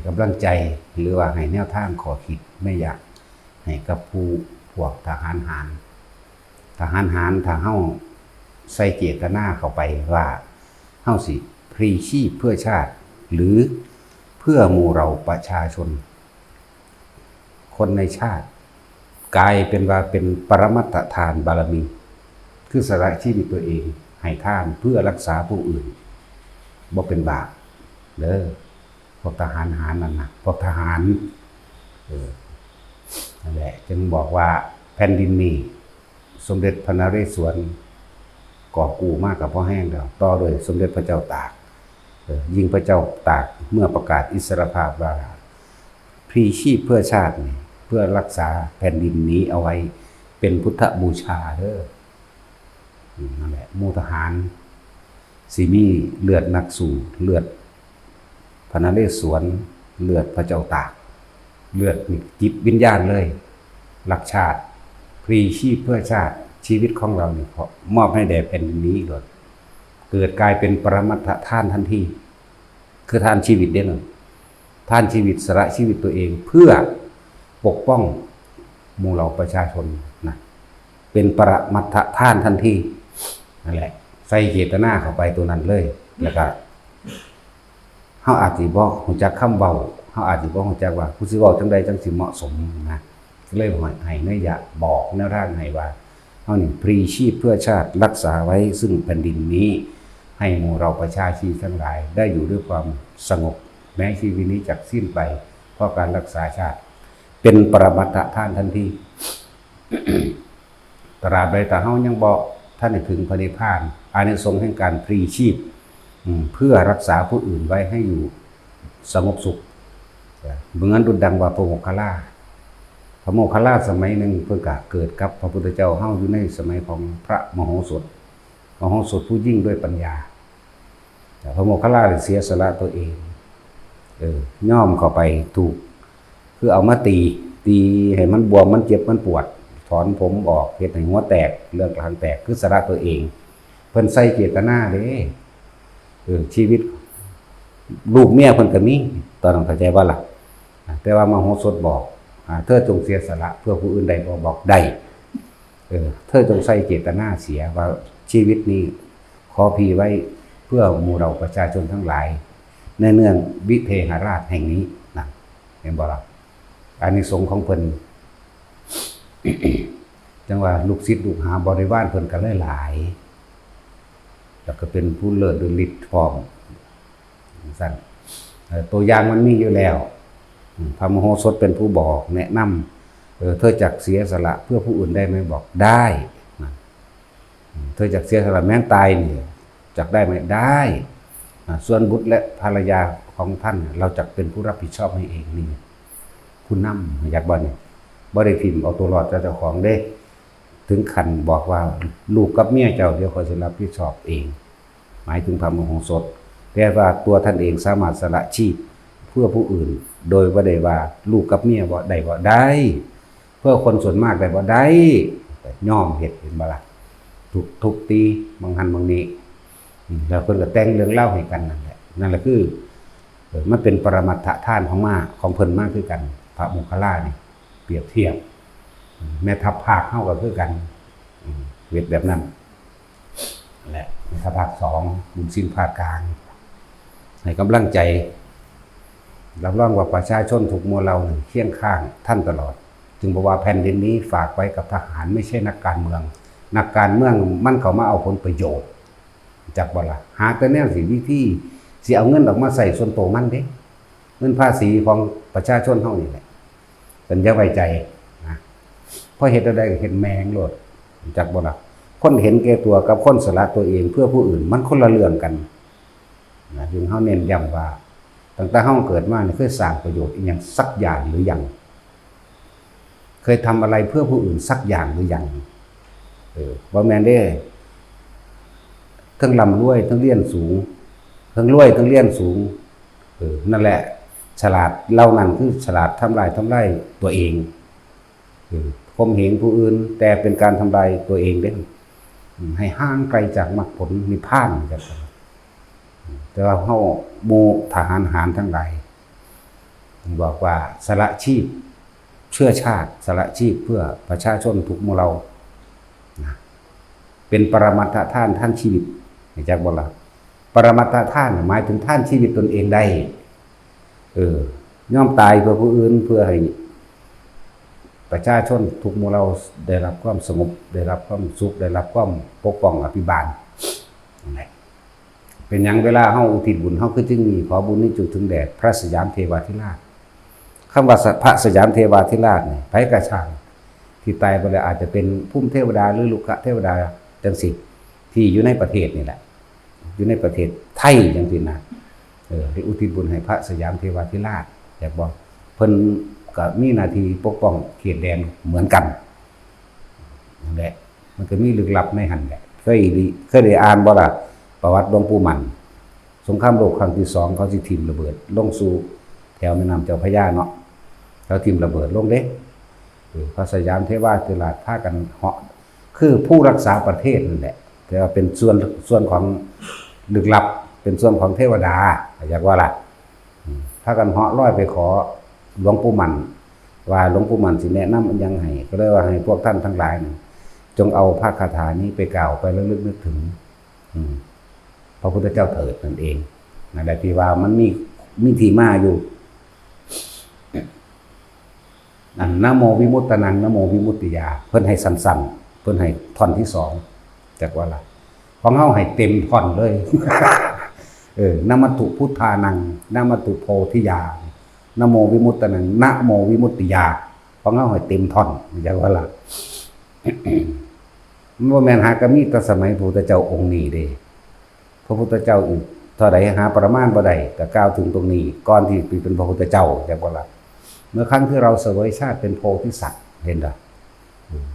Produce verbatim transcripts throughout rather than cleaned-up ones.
กำลังใจ หรือว่าให้แนวทางข้อคิดแม่อยากให้กับผู้พวกทหารหาร ทหารหาร ถ้าเฮาใส่เจตนาเข้าไปว่าเฮาสิพลีชีพเพื่อชาติ หรือเพื่อหมู่เราประชาชน คนในชาติ กลายเป็นว่าเป็นปรมัตถทานบารมี คือสละชีวิตตัวเองให้ทานเพื่อรักษาผู้อื่น บ่เป็นบาปเด้อ พวกทหารหารนั่นนะ พวกทหาร เออ นั่นแหละ จึงบอกว่าแผ่นดินนี้ สมเด็จพระนเรศวรกอบกู้มากับพ่อแห้งแล้ว ต่อโดยสมเด็จพระเจ้าตาก เออ ยิ่งพระเจ้าตากเมื่อประกาศอิสรภาพว่าพลีชีพเพื่อชาตินี่ เพื่อรักษาแผ่นดินนี้เอาไว้เป็นพุทธบูชาเด้อ อืม นั่นแหละ หมู่ทหาร สิมีเลือดนักสู้ เลือดพระนเรศวร เลือดพระเจ้าตาก เลือดนี่จิตวิญญาณเลย รักชาติ พลีชีพเพื่อชาติ ชีวิตของเรานี่ขอมอบให้แด่แผ่นดินนี้เลย เกิดกลายเป็นปรมัตถทานทันที คือทานชีวิตเด้อ ทานชีวิต สละชีวิตตัวเองเพื่อปกป้องหมู่เหล่าประชาชนนะ เป็นปรมัตถทานทันที นั่นแหละ ใส่เจตนาเข้าไปตัวนั้นเลย แล้วก็ เฮาอาจสิบ่รู้จักคำเว้า เฮาอาจสิบ่รู้จักว่าผู้สิเว้าจั่งใดจั่งสิเหมาะสมนะ ก็เลยให้ ให้นัยยะบอกแนวทางให้ว่า เฮานี่พลีชีพเพื่อชาติ รักษาไว้ซึ่งแผ่นดินนี้ ให้หมู่เราประชาชีทั้งหลายได้อยู่ด้วยความสงบ แม้ชีวิตนี้จักสิ้นไป เพราะการรักษาชาติ เป็นปรมัตถทานทันที ตราบใดถ้าเฮายังบ่ทันได้ถึงพระนิพพาน อานิสงส์แห่งการพลีชีพ อืม เพื่อรักษาผู้อื่นไว้ให้อยู่สงบสุข เหมือนดุจดังว่าพระโมคคัลลา พระโมคคัลลาสมัยหนึ่งเพิ่นก็เกิดกับพระพุทธเจ้าเฮาอยู่ในสมัยของพระมโหสถ มโหสถผู้ยิ่งด้วยปัญญา แต่พระโมคคัลลาเนี่ยเสียสละตัวเอง เออ ยอมเข้าไปถูก คือเอามาตี ตีให้มันบวม มันเจ็บ มันปวด ถอนผมออก เฮ็ดให้หัวแตก เลือดกลางแตก คือสละตัวเอง เพิ่นใส่เจตนาเด้ เออ ชีวิตลูกเมียเพิ่นก็มี ตอนนั้นเข้าใจบ่ล่ะ? อ่า แต่ว่ามโหสถบอก อ่า เธอจงเสียสละเพื่อผู้อื่นได้บ่? บอกได้ เออ เธอจงใส่เจตนาเสียว่าชีวิตนี้ขอพลีไว้เพื่อหมู่เราประชาชนทั้งหลาย ในเมืองวิเทหราชแห่งนี้นะ เห็นบ่ล่ะ? อานิสงส์ของเพิ่น จั่งว่าลูกศิษย์ลูกหาบริวารเพิ่นก็เลยหลาย แล้วก็เป็นผู้เลิศด้วยฤทธิ์พร้อม จั่งซั้น เอ่อ ตัวอย่างมันมีอยู่แล้ว อืม พระมโหสถเป็นผู้บอกแนะนำ เออ เธอจักเสียสละเพื่อผู้อื่นได้ไหม? บอกได้นะ อืม เธอจักเสียสละแม้นตายนี่ จักได้ไหม? ได้ อ่า ส่วนบุตรและภรรยาของท่านเนี่ย เราจักเป็นผู้รับผิดชอบให้เองนี่ ผู้นำ อยากบ่นี่ บ่ได้ถิ่มเอาตัวรอดจากเจ้าของเด้ ถึงขั้นบอกว่า ลูกกับเมียเจ้า เดี๋ยวข้อยสิรับผิดชอบเอง หมายถึงพระมโหสถ แต่ว่าตัวท่านเองสามารถสละชีพเพื่อผู้อื่น โดยบ่ได้ว่าลูกกับเมียบ่ได้บ่ได้ เพื่อคนส่วนมากได้บ่ได้ ยอมเฮ็ด เห็นบ่ล่ะ? ถูกทุบตีบางหั้นบางนี้ อืม แล้วเพิ่นก็แต่งเรื่องเล่าให้กันนั่นแหละ นั่นแหละคือ เออ มันเป็นปรมัตถทานของมา ของเพิ่นมาคือกัน พระโมคคัลลานี่ เปรียบเทียบ อืม แม่ทัพภาคเฮาก็คือกัน อืม เฮ็ดแบบนั้น และแม่ทัพภาคสอง บุญสินภาคกลาง ให้กำลังใจ รับรองว่าประชาชนทุกหมู่เหล่านี่เคียงข้างท่านตลอด จึงบอกว่าแผ่นดินนี้ฝากไว้กับทหาร ไม่ใช่นักการเมือง นักการเมืองมันเข้ามาเอาผลประโยชน์ จักบ่ล่ะ? หาแต่แนวสิวิธีสิเอาเงินออกมาใช้ส่วนตัวมันเด้ เงินภาษีของประชาชนเฮานี่แหละ เพิ่นอย่าไว้ใจนะ เพราะเฮ็ดแนวใดก็เฮ็ดแม่งโลด จักบ่ล่ะ? คนเห็นแก่ตัวกับคนสละตัวเองเพื่อผู้อื่น มันคนละเรื่องกันนะ จึงเฮาเน้นย้ำว่า ตั้งแต่เฮาเกิดมานี่ เคยสร้างประโยชน์อีหยังสักอย่างหรือยัง? เคยทำอะไรเพื่อผู้อื่นสักอย่างหรือยัง? เออ บ่แม่นเด้ เทิงร่ำรวย เทิงเรียนสูง เทิงรวย เทิงเรียนสูง เออ นั่นแหละ ฉลาดเหล่านั้นคือฉลาดทำลาย ทำลายตัวเอง เออ ข่มเหงผู้อื่น แต่เป็นการทำลายตัวเองเด้ อืม ให้ห่างไกลจากมรรคผลนิพพาน จั่งซี้ แต่ว่าเฮาหมู่ทหารหารทั้งหลาย บอกว่าสละชีพเพื่อชาติ สละชีพเพื่อประชาชนทุกหมู่เหล่านะ เป็นปรมัตถทานทั้งชีวิต รู้จักบ่ล่ะ ปรมัตถทานน่ะหมายถึงทานชีวิตตนเองได้ เออ ยอมตายเพื่อผู้อื่น เพื่อให้ประชาชนทุกหมู่เหล่าได้รับความสงบ ได้รับความสุข ได้รับความปกป้องอภิบาล นั่นแหละ เป็นหยังเวลาเฮาอุทิศบุญ เฮาคือจึงมี ขอบุญนี้จงถึงแด่พระสยามเทวาธิราช คำว่าพระสยามเทวาธิราชนี่ ไผกะช่าง ที่ตายไปแล้วอาจจะเป็นภูมิเทวดาหรือลุกขเทวดาจังซี้ ที่อยู่ในประเทศนี่แหละ อยู่ในประเทศไทยจังซี้นะ เออ ให้อุทิศบุญให้พระสยามเทวาธิราช อยากบอก เพิ่นก็มีหน้าที่ปกป้องเขตแดนเหมือนกัน นั่นแหละ มันก็มีลึกลับในหั่นแหละ เคยได้ เคยได้อ่านบ่ล่ะ ประวัติหลวงปู่มั่น สงครามโลกครั้งที่สอง เขาสิถิ่มระเบิดลงสู่แถวแม่น้ำเจ้าพระยาเนาะ เขาถิ่มระเบิดลงเด้ เออ พระสยามเทวาธิราชพากันเหาะ คือผู้รักษาประเทศนั่นแหละ แต่ว่าเป็นส่วน ส่วนของลึกลับ เป็นส่วนของเทวดา อยากว่าล่ะ อืม พากันเหาะลอยไปขอหลวงปู่มั่น ว่าหลวงปู่มั่นสิแนะนำอิหยังให้ ก็เลยว่าให้พวกท่านทั้งหลายนี่ จงเอาพระคาถานี้ไปกล่าว ไประลึกนึกถึง อืม พระพุทธเจ้าเถิดนั่นเอง นั่นแหละที่ว่ามันมี มีที่มาอยู่ อัน นะโมวิมุตตานัง นะโมวิมุตติยา เพิ่นให้สั้นๆ เพิ่นให้ท่อนที่สอง จักว่าล่ะ ของเฮาให้เต็มท่อนเลย เออ นะมัตถุพุทธานัง นะมัตถุโพธิยา นะโมวิมุตตานัง นะโมวิมุตติยา ของเฮาให้เต็มท่อน จักว่าล่ะ มันบ่แม่นหากะมีแต่สมัยพระพุทธเจ้าองค์นี้เด้ พระพุทธเจ้าอีกเท่าใดหาประมาณบ่ได้ ก็กล่าวถึงตรงนี้ ก่อนที่สิเป็นพระพุทธเจ้า จักว่าล่ะ เมื่อครั้งที่เราเสวยชาติเป็นโพธิสัตว์ เห็นบ่ อืม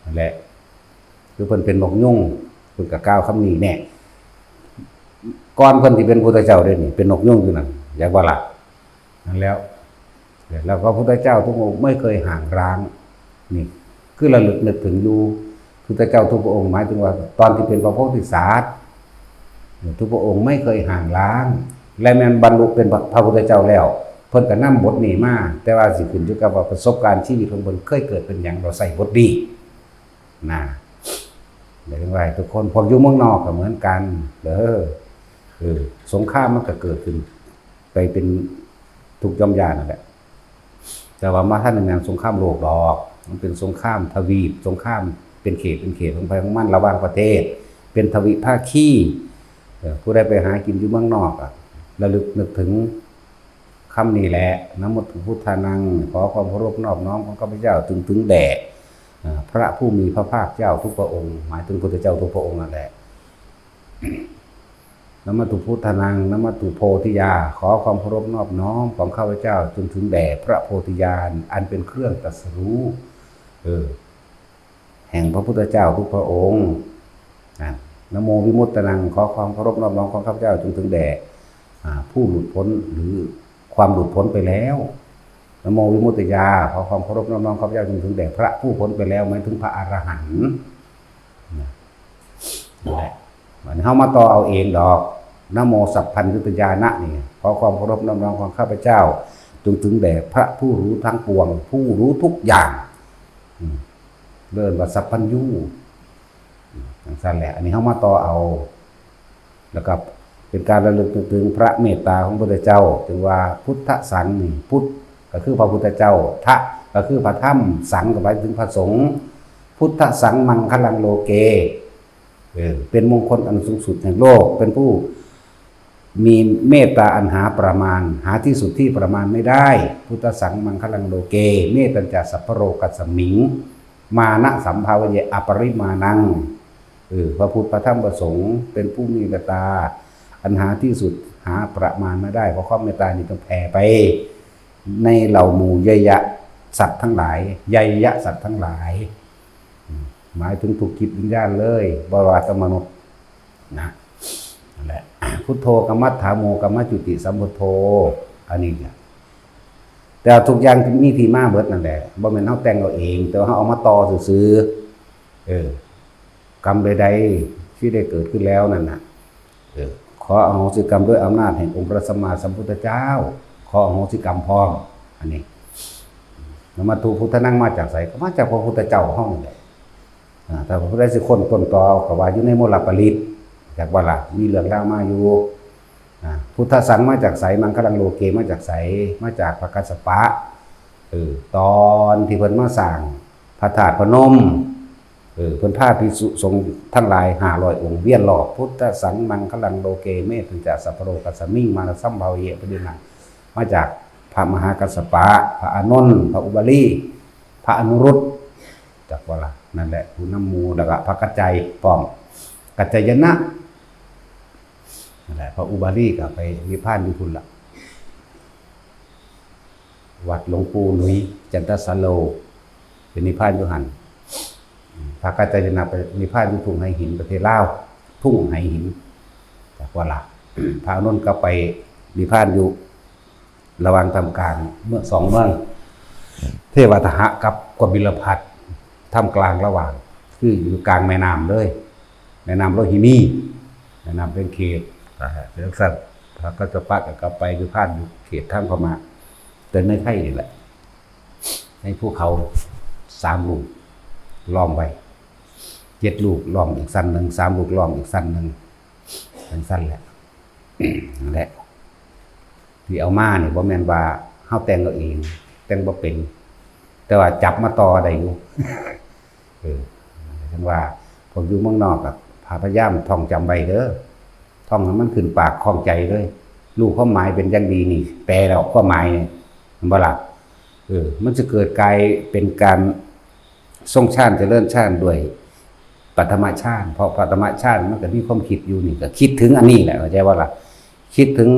นั่นแหละ คือเพิ่นเป็นนกยูง เพิ่นก็กล่าวคำนี้แน่ ก่อนเพิ่นสิเป็นพุทธเจ้าเด้นี่ เป็นนกยูงอยู่นั่น จักว่าล่ะ นั่นแล้ว แล้วก็พุทธเจ้าทุกองค์ไม่เคยห่างร้าง นี่ คือระลึกนึกถึงอยู่ พุทธเจ้าทุกพระองค์ หมายถึงว่าตอนที่เป็นพระโพธิสัตว์ ทุกพระองค์ไม่เคยห่างร้าง และแม่นบรรลุเป็นพระพุทธเจ้าแล้ว เพิ่นก็นำบทนี้มา แต่ว่าสิขึ้นอยู่กับว่าประสบการณ์ชีวิตของเพิ่นเคยเกิดเป็นหยัง เราใส่บทนี้ นะ เดี๋ยวว่าทุกคน พวกอยู่เมืองนอกก็เหมือนกัน เด้อ เออ สงครามมันก็เกิดขึ้น ไปเป็นทุกข์ย่อมยากนั่นแหละ แต่ว่ามาทันในงานสงครามโลกดอก มันเป็นสงครามทวีป สงครามเป็นเขตเป็นเขตของไผของมัน ระหว่างประเทศ เป็นทวิภาคี เออ ผู้ใดไปหากินอยู่เมืองนอกอะ ระลึกนึกถึงคำนี้แหละ นะโมพุทธานัง ขอความเคารพนอบน้อมของข้าพเจ้าจงถึงแด่ อ่า พระผู้มีพระภาคเจ้าทุกพระองค์ หมายถึงพุทธเจ้าทุกพระองค์นั่นแหละ นะมัตถุพุทธานัง นะมัตถุโพธิยา ขอความเคารพนอบน้อมของข้าพเจ้าจงถึงแด่พระโพธิญาณ อันเป็นเครื่องตรัสรู้ เออ แห่งพระพุทธเจ้าทุกพระองค์ นะ นะโมวิมุตตานัง ขอความเคารพนอบน้อมของข้าพเจ้าจงถึงแด่ อ่า ผู้หลุดพ้นหรือความหลุดพ้นไปแล้ว นะโมวิมุตติยา ขอความเคารพนอบน้อมข้าพเจ้าจงถึงแด่พระผู้พ้นไปแล้ว หมายถึงพระอรหันต์ นะ นั่นแหละ วันนี้เฮามาต่อเอาเองดอก นะโมสัพพัญญุตยานะนี่ ขอความเคารพนอบน้อมของข้าพเจ้า จงถึงแด่พระผู้รู้ทั้งปวง ผู้รู้ทุกอย่าง อืม เรียกว่าสัพพัญญู อืม จังซั่นแหละ อันนี้เฮามาต่อเอา แล้วก็เป็นการระลึกนึกถึงพระเมตตาของพระพุทธเจ้า จึงว่าพุทธสังนี่ พุทธก็คือพระพุทธเจ้า พระก็คือพระธรรม สังก็หมายถึงพระสงฆ์ พุทธสังมังคลังโลเก เออ เป็นมงคลอันสูงสุดแห่งโลก เป็นผู้มีเมตตาอันหาประมาณ หาที่สุดที่ประมาณไม่ได้ พุทธสังมังคลังโลเก เมตตัญจะสัพพะโลกัสสมิง มานะสัมภาเวอเย อปริมาณัง เออ พระพุทธ พระธรรม พระสงฆ์ เป็นผู้มีเมตตา อันหาที่สุด หาประมาณไม่ได้ เพราะความเมตตานี่ต้องแผ่ไป ในเหล่าหมู่เยยยะสัตว์ทั้งหลาย เยยยะสัตว์ทั้งหลาย อืม หมายถึงทุกจิตวิญญาณเลย บ่ว่าแต่มนุษย์ นะ นั่นแหละ พุทโธ กมมัฏฐาโม กมมจุติสัมพุทโธ อันนี้เนี่ย แต่ทุกอย่างมีที่มาเบิดนั่นแหละ บ่แม่นเฮาแต่งเอาเอง แต่ว่าเฮาเอามาต่อซื่อๆ เออ กรรมใดๆ ที่ได้เกิดขึ้นแล้วนั่นน่ะ เออ ขออโหสิกรรมด้วยอำนาจแห่งองค์พระสัมมาสัมพุทธเจ้า ข ขออโหสิกรรมพร้อม อันนี้ นมัตถุพุทธานังมาจากไส ก็มาจากพระพุทธเจ้าเฮานี่แหละ อ่า แต่พระพุทธเจ้าสิค้นต้นตอก็ว่าอยู่ในมลปริต จากว่าล่ะ มีเรื่องราวมาอยู่ อ่า พุทธสังมาจากไส มังคลังโลเกมาจากไส มาจากพระกัสสปะ เออ ตอนที่เพิ่นมาสร้างพระธาตุพนม เออ เพิ่นพาภิกษุสงฆ์ทั้งหลายห้าร้อยองค์เวียนรอบ พุทธสังมังคลังโลเก เมตัญจะสัพพะโลกัสสมิง มานะสัมภาเว ปะริณัง มาจากพระมหากัสสปะ พระอานนท์ พระอุบาลี พระอนุรุต จากว่าล่ะ นั่นแหละ ผู้นำหมู่ แล้วก็พระกัจจัยพร้อม กัจจายนะ นั่นแหละ พระอุบาลีก็ไปนิพพานอยู่พุ้นละ วัดหลวงปู่หนุย จันทสาโล เป็นนิพพานอยู่หั่น พระกัจจายนะไปนิพพานอยู่ทุ่งไหหิน ประเทศลาว ทุ่งไหหิน จากว่าล่ะ พระอานนท์ก็ไปนิพพานอยู่ระหว่างท่ามกลางเมืองสองเมือง เทวทหะกับกบิลพัสดุ์ ท่ามกลางระหว่าง คืออยู่กลางแม่น้ำเลย แม่น้ำโลหินี แม่น้ำเป็นเขต อ่าฮะ เป็นจั่งซั้น พระกัสสปะก็กลับไปนิพพานอยู่เขตทางพม่า แต่ในไทยนี่แหละ ในภูเขาสามลูกล้อมไว้ เจ็ดลูกล้อมอีกชั้นหนึ่ง สามลูกล้อมอีกชั้นหนึ่ง จั่งซั้นแหละ นั่นแหละ ที่เอามานี่บ่แม่นว่าเฮาแต่งเอาเอง แต่งบ่เป็น แต่ว่าจับมาต่อได้อยู่ เออ จั่งว่าพวกอยู่เมืองนอกอะ พาพยายามท่องจำไว้เด้อ ท่องให้มันขึ้นปากคล่องใจเลย รู้ความหมายเป็นอย่างดีนี่ แปลแล้วความหมายนี่ แม่นบ่ล่ะ เออ มันจะเกิดกลายเป็นการทรงฌานเจริญฌานด้วยปฐมฌาน เพราะปฐมฌานมันก็มีความคิดอยู่นี่ ก็คิดถึงอันนี้แหละ เข้าใจบ่ล่ะ คิดถึง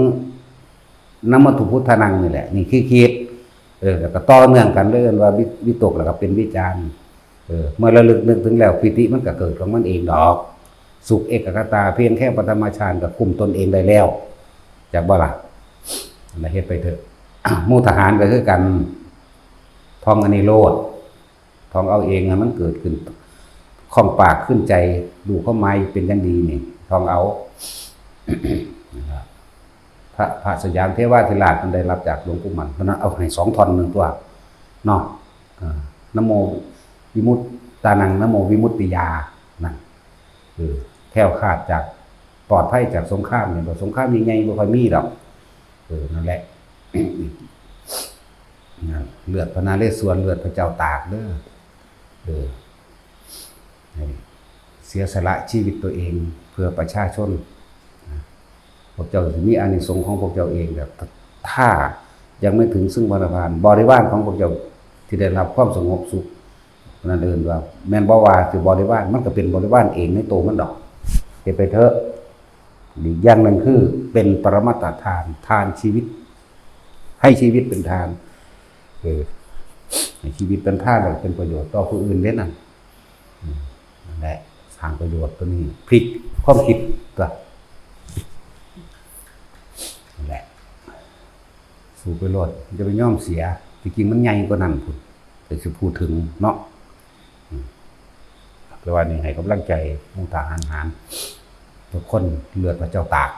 นมัตถุพุทธานังนี่แหละ นี่คือคิด เออ แล้วก็ต่อเนื่องกันเลย เอิ้นว่าวิ วิตก แล้วก็เป็นวิจารณ์ เออ เมื่อระลึกนึกถึงแล้ว ปีติมันก็เกิดของมันเองดอก สุขเอกัคคตา เพียงแค่ปฐมฌานก็คุมตนเองได้แล้ว จักบ่ล่ะ นั่นล่ะ เฮ็ดไปเถอะ หมู่ทหารก็คือกัน ท่องอันนี้โลด ท่องเอาเองให้มันเกิดขึ้น คล่องปากขึ้นใจ รู้ความหมายเป็นอย่างดีนี่ ท่องเอา พระ พระสยามเทวาธิราชเพิ่นได้รับจากหลวงปู่มั่น เพราะนั้นเอาให้สองท่อนหนึ่งตัว เนาะ อ่า นะโมวิมุตตานัง นะโมวิมุตติยา นั่น เออ แคล้วคลาดจาก ปลอดภัยจากสงครามนี่ บ่ สงครามใหญ่ๆ บ่ค่อยมีดอก เออ นั่นแหละ นั่น เลือดพระนเรศวร เลือดพระเจ้าตากเด้อ เออ ให้เสียสละชีวิตตัวเองเพื่อประชาชนนะ พวกเจ้าสิมีอานิสงส์ของพวกเจ้าเอง แบบ ถ้ายังไม่ถึงซึ่งพระนิพพาน บริวารของพวกเจ้าที่ได้รับความสงบสุข นั่นเอิ้นว่า แม่นบ่ว่าสิบริวาร มันก็เป็นบริวารเองในตัวมันดอก เฮ็ดไปเถอะ อีกอย่างหนึ่งคือเป็นปรมัตถทาน ทานชีวิต ให้ชีวิตเป็นทาน เออ ให้ชีวิตเป็นทาน แล้วเป็นประโยชน์ต่อผู้อื่นเด้นั่น อืม นั่นแหละ สร้างประโยชน์ตัวนี้ พลิกความคิดตัว นั่นแหละ สู้ไปโลด อย่าไปยอมเสีย ที่จริงมันใหญ่กว่านั้นพุ้น แต่สิพูดถึงเนาะ อืม แต่ว่านี่ให้กำลังใจหมู่ทหารหาร ทุกคน เลือดพระเจ้าตาก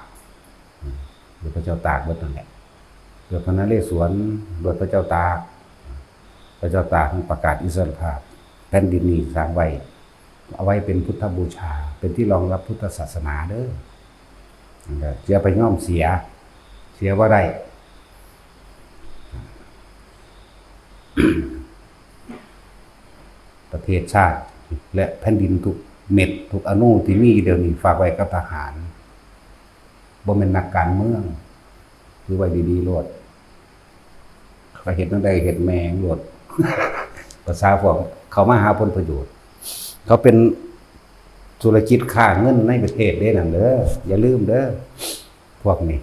อืม เลือดพระเจ้าตากเบิดนั่นแหละ เลือดพระนเรศวร เลือดพระเจ้าตาก พระเจ้าตากประกาศอิสรภาพ แผ่นดินนี้สร้างไว้ เอาไว้เป็นพุทธบูชา เป็นที่รองรับพุทธศาสนาเด้อ เสียไปย่อมเสีย เสียบ่ได้ ประเทศชาติ และแผ่นดินทุกเม็ด ทุกอณุที่มีเดี๋ยวนี้ฝากไว้กับทหาร บ่แม่นนักการเมือง คือไว้ดีๆโลด เขาเฮ็ดจั่งใดเฮ็ดแม่งโลด ภาษาพวกเขามาหาผลประโยชน์ เขาเป็นธุรกิจค้าเงินในประเทศเด้นั่นเด้อ อย่าลืมเด้อ พวกนี้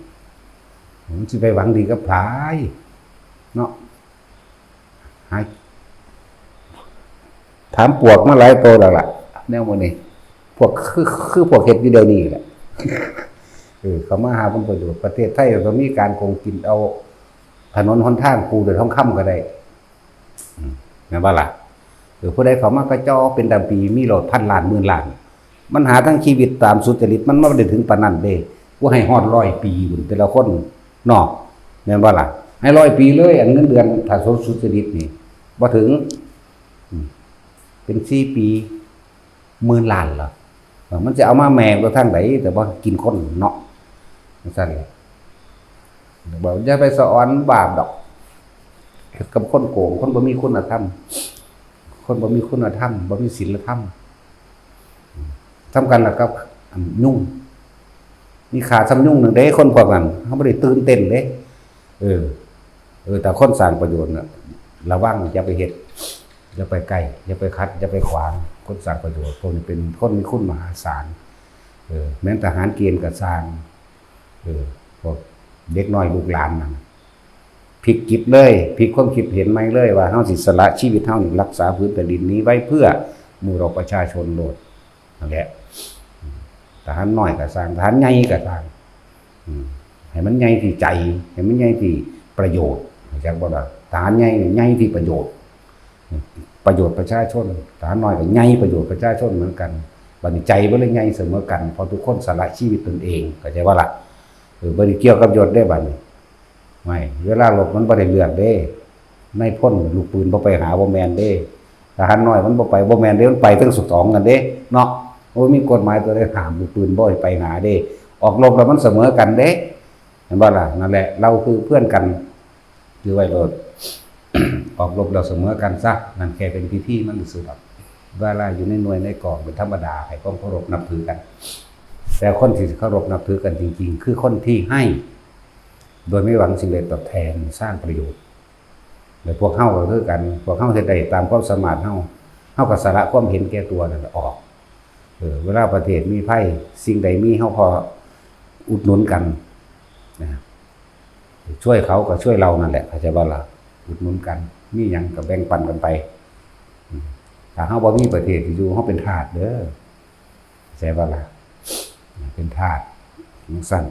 มันสิไปหวังดีกับไผเนาะ หา ถามปวกมาหลายโตแล้วล่ะ แนวมื้อนี้ พวกคือ คือพวกเฮ็ดอยู่เดี๋ยวนี้แหละ เออ เขามาหาผลประโยชน์ ประเทศไทยก็มีการโกงกินเอาถนนหนทางปูด้วยทองคำก็ได้ อืม แม่นบ่ล่ะ เออ ผู้ใดเขามากระจอกเป็นดังปี มีโลดพันล้านหมื่นล้าน มันหาทั้งชีวิตตามสุจริต มันบ่ได้ถึงปานนั้นเด้ กูให้ฮอดร้อยปีพุ้นแต่ละคนเนาะ แม่นบ่ล่ะ ให้ร้อยปีเลย อันเงินเดือนถ้าสุจริตนี่บ่ถึง อืม เป็นสี่ปี หมื่นล้านเหรอ เออ มันจะเอามาแม่งตัวทางไหน แต่ว่ากินคนเนาะ จั่งซั่นแหละ บอกอย่าไปสะออนบาปดอก กับคนโกง คนบ่มีคุณธรรม คนบ่มีคุณธรรม บ่มีศีลธรรม ทำกันแล้วกับยุง มีค่าส่ำยุงหนึ่งเด้ คนพวกนั้น เขาบ่ได้ตื่นเต้นเด้ เออ เออ แต่คนสร้างประโยชน์น่ะ ระวังอย่าไปเฮ็ด อย่าไปใกล้ อย่าไปขัด อย่าไปขวาง คนสร้างประโยชน์ พวกนี้เป็นคนมีคุณมหาศาล เออ แม้นทหารเกณฑ์ก็ซ่าง เออ พวกเด็กน้อยลูกหลานนั่น พลิกจิตเลย พลิกความคิดเห็นใหม่เลย ว่าเฮาสิสละชีวิตเฮานี่ รักษาผืนแผ่นดินนี้ไว้เพื่อหมู่เราประชาชนโลด นั่นแหละ ทหารน้อยก็ซ่าง ทหารใหญ่ก็ซ่าง อืม ให้มันใหญ่ที่ใจ ให้มันใหญ่ที่ประโยชน์ เข้าใจบ่ล่ะ ทหารใหญ่นี่ใหญ่ที่ประโยชน์ ประโยชน์ประชาชน ทหารน้อยก็ใหญ่ประโยชน์ประชาชนเหมือนกัน บัดนี้ใจบ่เลยใหญ่เสมอกัน เพราะทุกคนสละชีวิตตนเอง เข้าใจบ่ล่ะ เออ บ่ได้เกี่ยวกับยศเด้บัดนี้ ไม่ เวลารบมันบ่ได้เลือกเด้ นายพลลูกปืนบ่ไปหา บ่แม่นเด้ ทหารน้อยมันบ่ไป บ่แม่นเด้ มันไปทั้งสองกันเด้ เนาะ โอ้ย มีกฎหมายตัวใดห้ามลูกปืนบ่ให้ไปหาเด้ ออกรบแล้วมันเสมอกันเด้ เห็นบ่ล่ะ นั่นแหละ เราคือเพื่อนกัน ถือไว้โลด ออกรบแล้วเสมอกันซะ นั่นแค่เป็นพิธีมันซื่อดอก เวลาอยู่ในหน่วยในกองเป็นธรรมดา ให้ความเคารพนับถือกัน แต่คนที่เคารพนับถือกันจริงๆ คือคนที่ให้ โดยไม่หวังสิ่งใดตอบแทน สร้างประโยชน์ และพวกเฮาก็คือกัน พวกเฮาเฮ็ดได้ตามความสามารถเฮา เฮาก็สละความเห็นแก่ตัวนั่นออก เออ เวลาประเทศมีภัย สิ่งใดมีเฮาพออุดหนุนกันนะ ช่วยเขาก็ช่วยเรานั่นแหละ เข้าใจบ่ล่ะ อุดหนุนกัน มีหยังก็แบ่งปันกันไป อืม ถ้าเฮาบ่มีประเทศสิอยู่ เฮาเป็นทาสเด้อ เข้าใจบ่ล่ะ เป็นทาสจั่งซั้น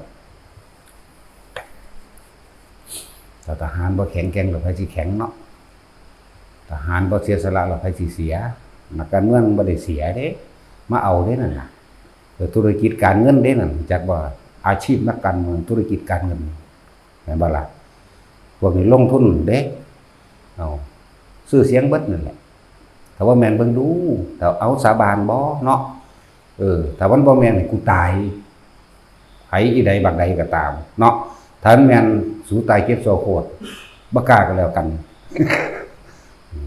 ถ้าทหารบ่แข็งแกร่งแล้วไผสิแข็งเนาะ ทหารบ่เสียสละแล้วไผสิเสีย นักการเมืองบ่ได้เสียเด้ มาเอาเด้นั่นน่ะ เออ ธุรกิจการเงินเด้นั่น จักว่าอาชีพนักการเมือง ธุรกิจการเงิน แม่นบ่ล่ะ พวกนี้ลงทุนเด้ เอา ชื่อเสียงเบิดนั่นแหละ ถ้าว่าแม่นเบิ่งดู ถ้าเอาสาบานบ่เนาะ เออ ถ้ามันบ่แม่นนี่กูตาย ไผอีใดบักใดก็ตามเนาะ ถ้ามันแม่นสูตายเก็บโซ่โคตร บ่กล้าก็แล้วกัน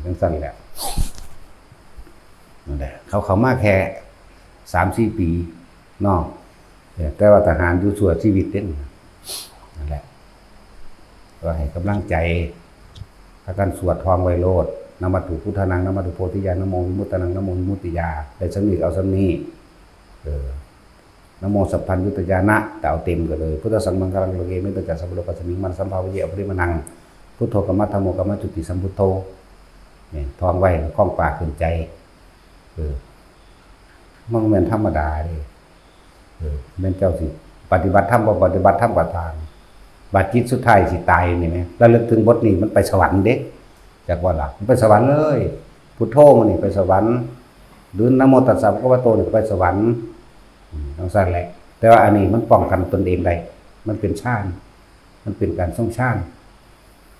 จั่งซั้นแหละ นั่นแหละ เขาเข้ามาแค่สามสี่ปีเนาะ เออ แต่ว่าทหารอยู่ชั่วชีวิตเด้ นั่นแหละ ก็ให้กำลังใจ พากันสวดท่องไว้โลด นะโมพุทธานัง นะโมพุทธิยา นะโมวิมุตตานัง นะโมวิมุตติยา ได้ส่ำนี้เอาส่ำนี้ เออ นะโมสัพพัญญุตยานะ แต่เอาเต็มกันเลย พุทธัสสังฆัง อรหัง สังฆัง เมตตาจักสัพพะโลกัสมิง มันสัมภาเวย อปริมาณัง พุทโธ กรรมะ ธัมโม กรรมะ จุติสัมพุทโธ เนี่ย ท่องไว้ คล่องปากขึ้นใจ เออ มันบ่แม่นธรรมดาเด้ เออ แม่นเจ้าสิปฏิบัติธรรม บ่ปฏิบัติธรรมก็ตาม บาดจิตสุดท้ายสิตายนี่นะ ระลึกถึงบทนี้มันไปสวรรค์เด้ จักว่าล่ะ มันไปสวรรค์เลย พุทโธมันนี่ไปสวรรค์ หรือนะโมตัสสะภะคะวะโตนี่ก็ไปสวรรค์ อืม จั่งซั้นแหละ แต่ว่าอันนี้มันป้องกันตนเองได้ มันเป็นฌาน มันเป็นการทรงฌาน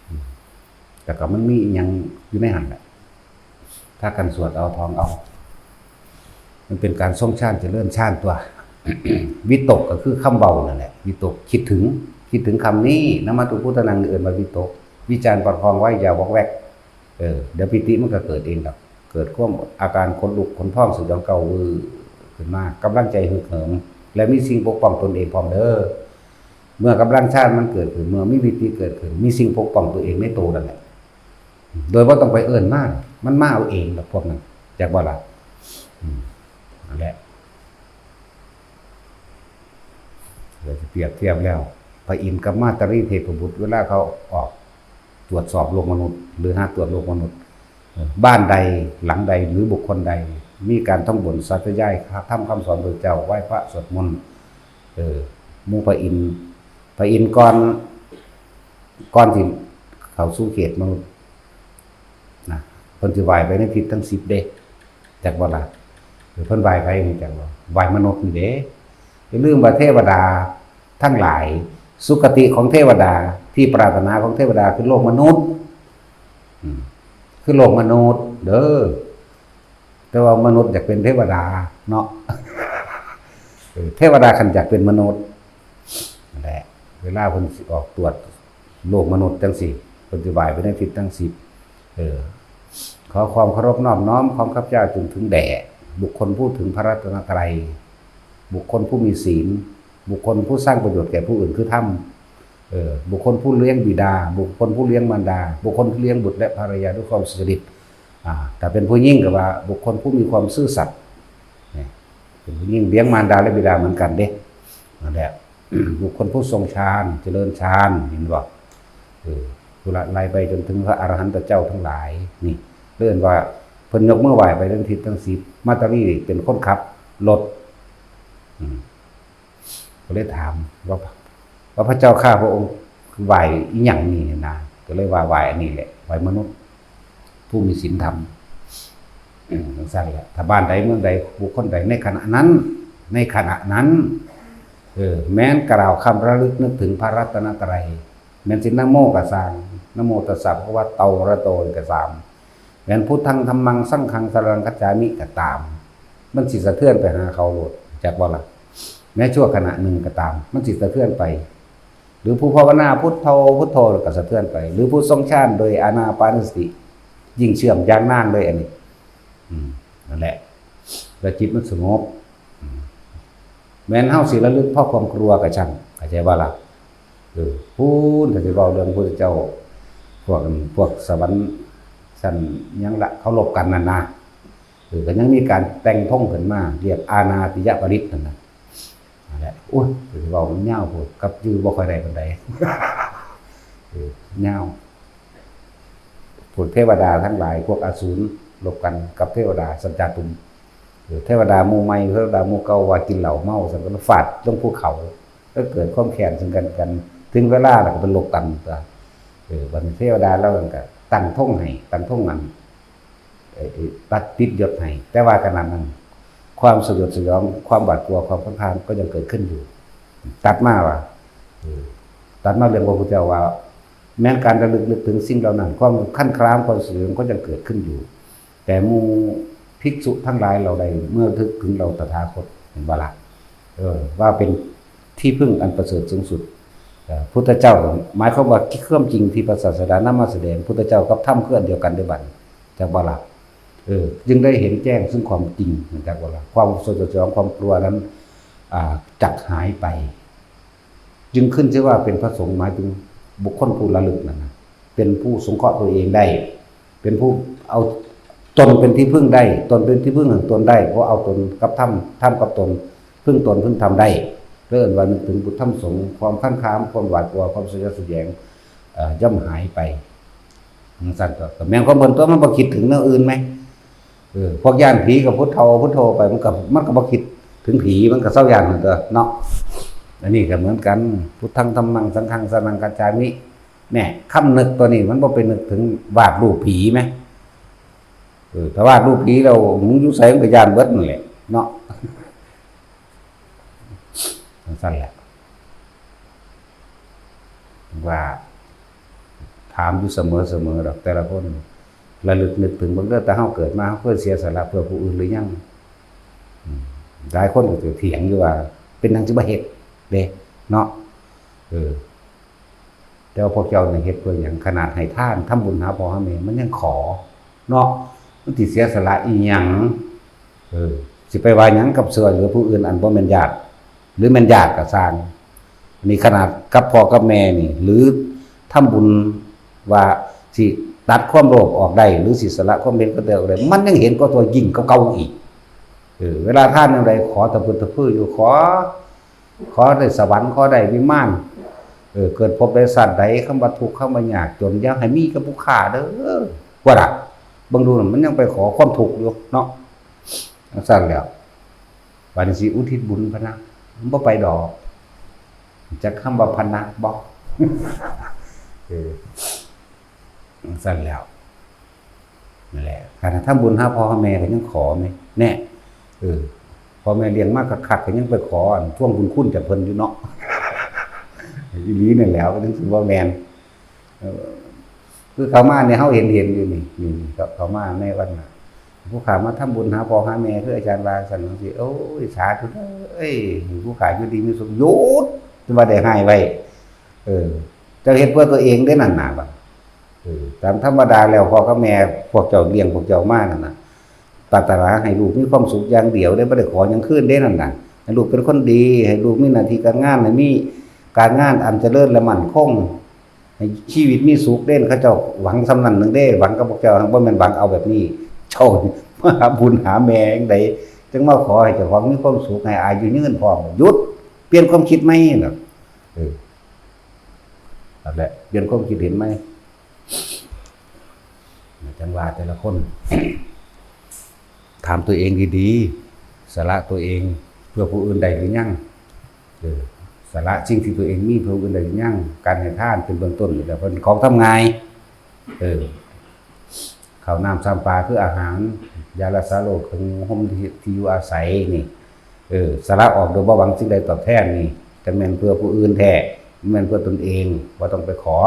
อืม แต่ก็มันมีอิหยังอยู่ในหั้นแหละ ถ้ากันสวดเอาท่องเอา มันเป็นการทรงฌานเจริญฌานตัว วิตกก็คือคำเว้านั่นแหละ วิตกคิดถึง คิดถึงคำนี้ นะโมพุทธานัง เอิ้นว่าวิตก วิจารณ์ประคองไว้อย่าวอกแวก เออ เดี๋ยวปีติมันก็เกิดเองดอก เกิดความอาการขนลุกขนพองสยองเกาวือขึ้นมา กำลังใจฮึกเหิม และมีสิ่งปกป้องตนเองพร้อมเด้อ เมื่อกำลังฌานมันเกิดขึ้น เมื่อมีวิตติเกิดขึ้น มีสิ่งปกป้องตัวเองในตัวนั่นแหละ โดยบ่ต้องไปเอิ้นมา มันมาเอาเองดอกพวกนั้น จักบ่ล่ะ อืม นั่นแหละ เราจะเปรียบเทียบแล้ว พระอินทร์กับมาตาลีเทพบุตร เวลาเขาออกตรวจสอบโลกมนุษย์ หรือหาตรวจโลกมนุษย์ เอ่อ บ้านใด หลังใด หรือบุคคลใด มีการท่องบนสาธยายธรรมคำสอนพระเจ้า ไหว้พระสวดมนต์ เออ หมู่พระอินทร์ พระอินทร์ก่อน ก่อนที่เข้าสู่เขตมนุษย์นะ เพิ่นสิไหว้ไปในทิศทั้งสิบเด้ จักบ่ล่ะ เพิ่นไหว้ไผฮู้จักบ่ ไหว้มนุษย์นี่เด้ อย่าลืมว่าเทวดาทั้งหลาย สุคติของเทวดา ที่ปรารถนาของเทวดาคือโลกมนุษย์ อืม คือโลกมนุษย์ เด้อ แต่ว่ามนุษย์อยากเป็นเทวดาเนาะ เออ เทวดาคันอยากเป็นมนุษย์ นั่นแหละ เวลาเพิ่นสิออกตรวจโลกมนุษย์จังซี่ เพิ่นสิไหว้ไปในทิศทั้งสิบ เออ ขอความเคารพนอบน้อมของข้าพเจ้าจงถึงแด่ บุคคลผู้ถึงพระรัตนตรัย บุคคลผู้มีศีล บุคคลผู้สร้างประโยชน์แก่ผู้อื่นคือธรรม เออ บุคคลผู้เลี้ยงบิดา บุคคลผู้เลี้ยงมารดา บุคคลผู้เลี้ยงบุตรและภรรยาด้วยความสุจริต อ่า ถ้าเป็นผู้หญิงก็ว่าบุคคลผู้มีความซื่อสัตย์ เนี่ย เป็นผู้หญิงเลี้ยงมารดาและบิดาเหมือนกันเด้ นั่นแหละ บุคคลผู้ทรงฌาน เจริญฌาน เห็นบ่ เออ ผู้ละไล่ไปจนถึงพระอรหันตเจ้าทั้งหลาย นี่ เรียกว่าเพิ่นยกมือไหว้ไปทั้งทิศทั้งสิบ มาตาลีเป็นคนขับรถ อืม ก็เลยถามว่า ว่าพระเจ้าข้าพระองค์ไหว้อีหยังนี่นะ ก็เลยว่าไหว้อันนี้แหละ ไหว้มนุษย์ ผู้มีศีลธรรม อืม จังซั่นแหละ ถ้าบ้านใดเมืองใด บุคคลใดในขณะนั้น ในขณะนั้น เออ แม้นกล่าวคำระลึกนึกถึงพระรัตนตรัย แม่นสินะโมก็ซ่าง นะโมตัสสะภะคะวะโตอะระหะโตก็ตาม แม่นพุทธังธัมมังสังฆังสรณังคัจฉามิก็ตาม มันสิสะเทือนไปหาเขาโลด จักบ่ล่ะ แม้ชั่วขณะหนึ่งก็ตาม มันสิสะเทือนไป หรือผู้ภาวนาพุทโธพุทโธก็สะเทือนไป หรือผู้ทรงฌานโดยอานาปานสติ ยิ่งเชื่อมอย่างนานเลยอันนี้ อืม นั่นแหละ แล้วจิตมันสงบ อืม แม้นเฮาสิระลึกเพราะความกลัวก็ช่าง เข้าใจบ่ล่ะ เออ พู้นก็สิเว้าเรื่องพุทธเจ้า พวก พวกสวรรค์ชั้นหยังละ เคารพกันนั่นนะ เออ ก็ยังมีการแต่งธงขึ้นมา เรียกอานาติยปริตนั่นนะ นั่นแหละ โอ้ย ก็สิเว้ามันยาวโพด กับจื่อบ่ค่อยได้ปานใด เออ ยาว พวกเทวดาทั้งหลาย พวกอสูรรบกันกับเทวดาสัจจาตุม เออ เทวดาหมู่ใหม่ เทวดาหมู่เก่าว่ากินเหล้าเมา ซั่นก็ฟาดลงภูเขา แล้วเกิดความแค้นซึ่งกันและกัน ถึงเวลาแล้วก็เป็นโลกตันตัว เออ บัดนี้เทวดาเหล่านั้นก็ตั้งธงให้ ตั้งธงอัน เอ่อ ตัดติดยศให้ แต่ว่าขณะนั้น ความสยดสยอง ความหวาดกลัว ความคันคามก็ยังเกิดขึ้นอยู่ ตัดมาว่า เออ ตัดมาเรื่องพระพุทธเจ้าว่า แม้นการระลึกนึกถึงสิ่งเหล่านั้น ความคันคาม ความสยดสยองก็ยังเกิดขึ้นอยู่ แต่หมู่ภิกษุทั้งหลายเหล่าใด เมื่อระลึกถึงเราตถาคต เห็นบ่ล่ะ เออ ว่าเป็นที่พึ่งอันประเสริฐสูงสุด เอ่อ พุทธเจ้า หมายความว่าความจริงที่พระศาสดานำมาแสดง พุทธเจ้ากับธรรมคืออันเดียวกันเด้อบัดนี้ จักบ่ล่ะ เออ จึงได้เห็นแจ้งซึ่งความจริง จักบ่ล่ะ ความสยดสยอง ความกลัวนั้น อ่า จักหายไป จึงขึ้นชื่อว่าเป็นพระสงฆ์ หมายถึงบุคคลผู้ระลึกนั่นนะ เป็นผู้สงเคราะห์ตัวเองได้ เป็นผู้เอาตนเป็นที่พึ่งได้ ตนเป็นที่พึ่งของตนได้ เพราะเอาตนกับธรรม ธรรมกับตน พึ่งตนพึ่งธรรมได้ เรียกว่านึกถึงพุทธธรรมสงฆ์ ความคันคาม ความหวาดกลัว ความสยดสยอง เอ่อ ย่อมหายไป จังซั่นก็ ก็แม่นความเพิ่นตัว มันบ่คิดถึงแนวอื่นไหม เออ พวกย้านผีก็พุทโธพุทโธไป มันก็ มันก็บ่คิดถึงผี มันก็เซาย้านนั่นตัวเนาะ อันนี้ก็เหมือนกัน พุทธังธัมมังสังฆังสรณังคัจฉามิ เนี่ย คำนึกตัวนี้มันบ่ไปนึกถึงวาดรูปผีไหม เออ ถ้าวาดรูปผีแล้วมึงอยู่ไสมึงก็ย้านเบิดนั่นแหละเนาะ จังซั่นแหละ ว่า ถามอยู่เสมอๆดอก แต่ละคน ระลึกนึกถึงเบิ่งเด้อ แต่เฮาเกิดมา เฮาเคยเสียสละเพื่อผู้อื่นหรือยัง อืม หลายคนก็จะเถียงอยู่ว่า เป็นหยังสิบ่เฮ็ดเด้ เนาะ เออ แต่ว่าพวกเจ้านี่เฮ็ดเพื่อหยัง ขนาดให้ทาน ทำบุญหาพ่อหาแม่ มันยังขอ เนาะ มันสิเสียสละอีหยัง เออ สิไปว่าหยังกับช่วยเหลือผู้อื่นอันบ่แม่นญาติ หรือแม่นญาติก็ซ่าง นี่ขนาดกับพ่อกับแม่นี่ หรือทำบุญว่าสิตัดความโลภออกได้ หรือสิสละความเห็นแก่ตัวออกได้ มันยังเห็นแก่ตัวยิ่งกว่าเก่าอีก เออ เวลาทานแนวใดขอตะพึดตะพืออยู่ ขอ ขอได้สวรรค์ ขอได้วิมาน เออ เกิดภพใดชาติใด คำว่าทุกข์ คำว่ายากจน อย่าให้มีกับผู้ข้าเด้อ ว่าล่ะ เบิ่งดูนั่น มันยังไปขอความทุกข์อยู่เนาะ จังซั่นแหล้ว บัดนี้สิอุทิศบุญพะนะ มันบ่ไปดอก จักคำว่าพะนะบ่ เออ จังซั่นแหล้ว นั่นแหละ ขนาดทำบุญหาพ่อหาแม่ก็ยังขอแหม แน่ เออ พ่อแม่เลี้ยงมาคักๆก็ยังไปขออันทวงบุญคุณจากเพิ่นอยู่เนาะ อีหลีนี่แหละ มันถึงสิบ่แม่น เออ คือเขามาเนี่ย เขาเห็นเห็นอยู่นี่ นี่ นี่ เขา เขามาในวันน่ะ ผู้ข้ามาทำบุญหาพ่อหาแม่ คืออาจารย์ว่าซั่นจั่งซี้ โอ้ย สาธุเด้อ เอ้ย ผู้ข้าอยู่ดีมีสุข หยุด ว่าได้ให้ไว้ เออ เจ้าเฮ็ดเพื่อตัวเองเด้นั่นน่ะ บัด เออ ตามธรรมดาแล้ว พ่อกับแม่ พวกเจ้าเลี้ยงพวกเจ้ามานั่นน่ะ ปรารถนาให้ลูกมีความสุขอย่างเดียวเด้ บ่ได้ขอหยังคืนเด้นั่นน่ะ ให้ลูกเป็นคนดี ให้ลูกมีหน้าที่การงาน ให้มีการงานอันเจริญและมั่นคง ให้ชีวิตมีสุขเด้ เขาเจ้าหวังส่ำนั้นหนึ่งเด้ หวังกับพวกเจ้า บ่แม่นหวังเอาแบบนี้ เจ้ามาหาบุญหาแม่จั่งใด จั่งมาขอให้เจ้าของมีความสุข ให้อายุยืนพร้อม หยุด เปลี่ยนความคิดใหม่น่ะ เออ นั่นแหละ เปลี่ยนความคิดเห็นใหม่ จั่งว่าแต่ละคน ถามตัวเองดีๆ สละตัวเองเพื่อผู้อื่นได้หรือยัง เออ สละสิ่งที่ตัวเองมีเพื่อผู้อื่นได้หรือยัง การให้ทานเป็นเบื้องต้นนี่แหละ เป็นของทำง่าย เออ ข้าวน้ำซ้ำปลาคืออาหาร ยารักษาโรค เครื่องนุ่งห่มที่ ที่อยู่อาศัยนี่ เออ สละออกโดยบ่หวังสิ่งใดตอบแทนนี่ จั่งแม่นเพื่อผู้อื่นแท้ บ่แม่นเพื่อตนเอง บ่ต้องไปขอ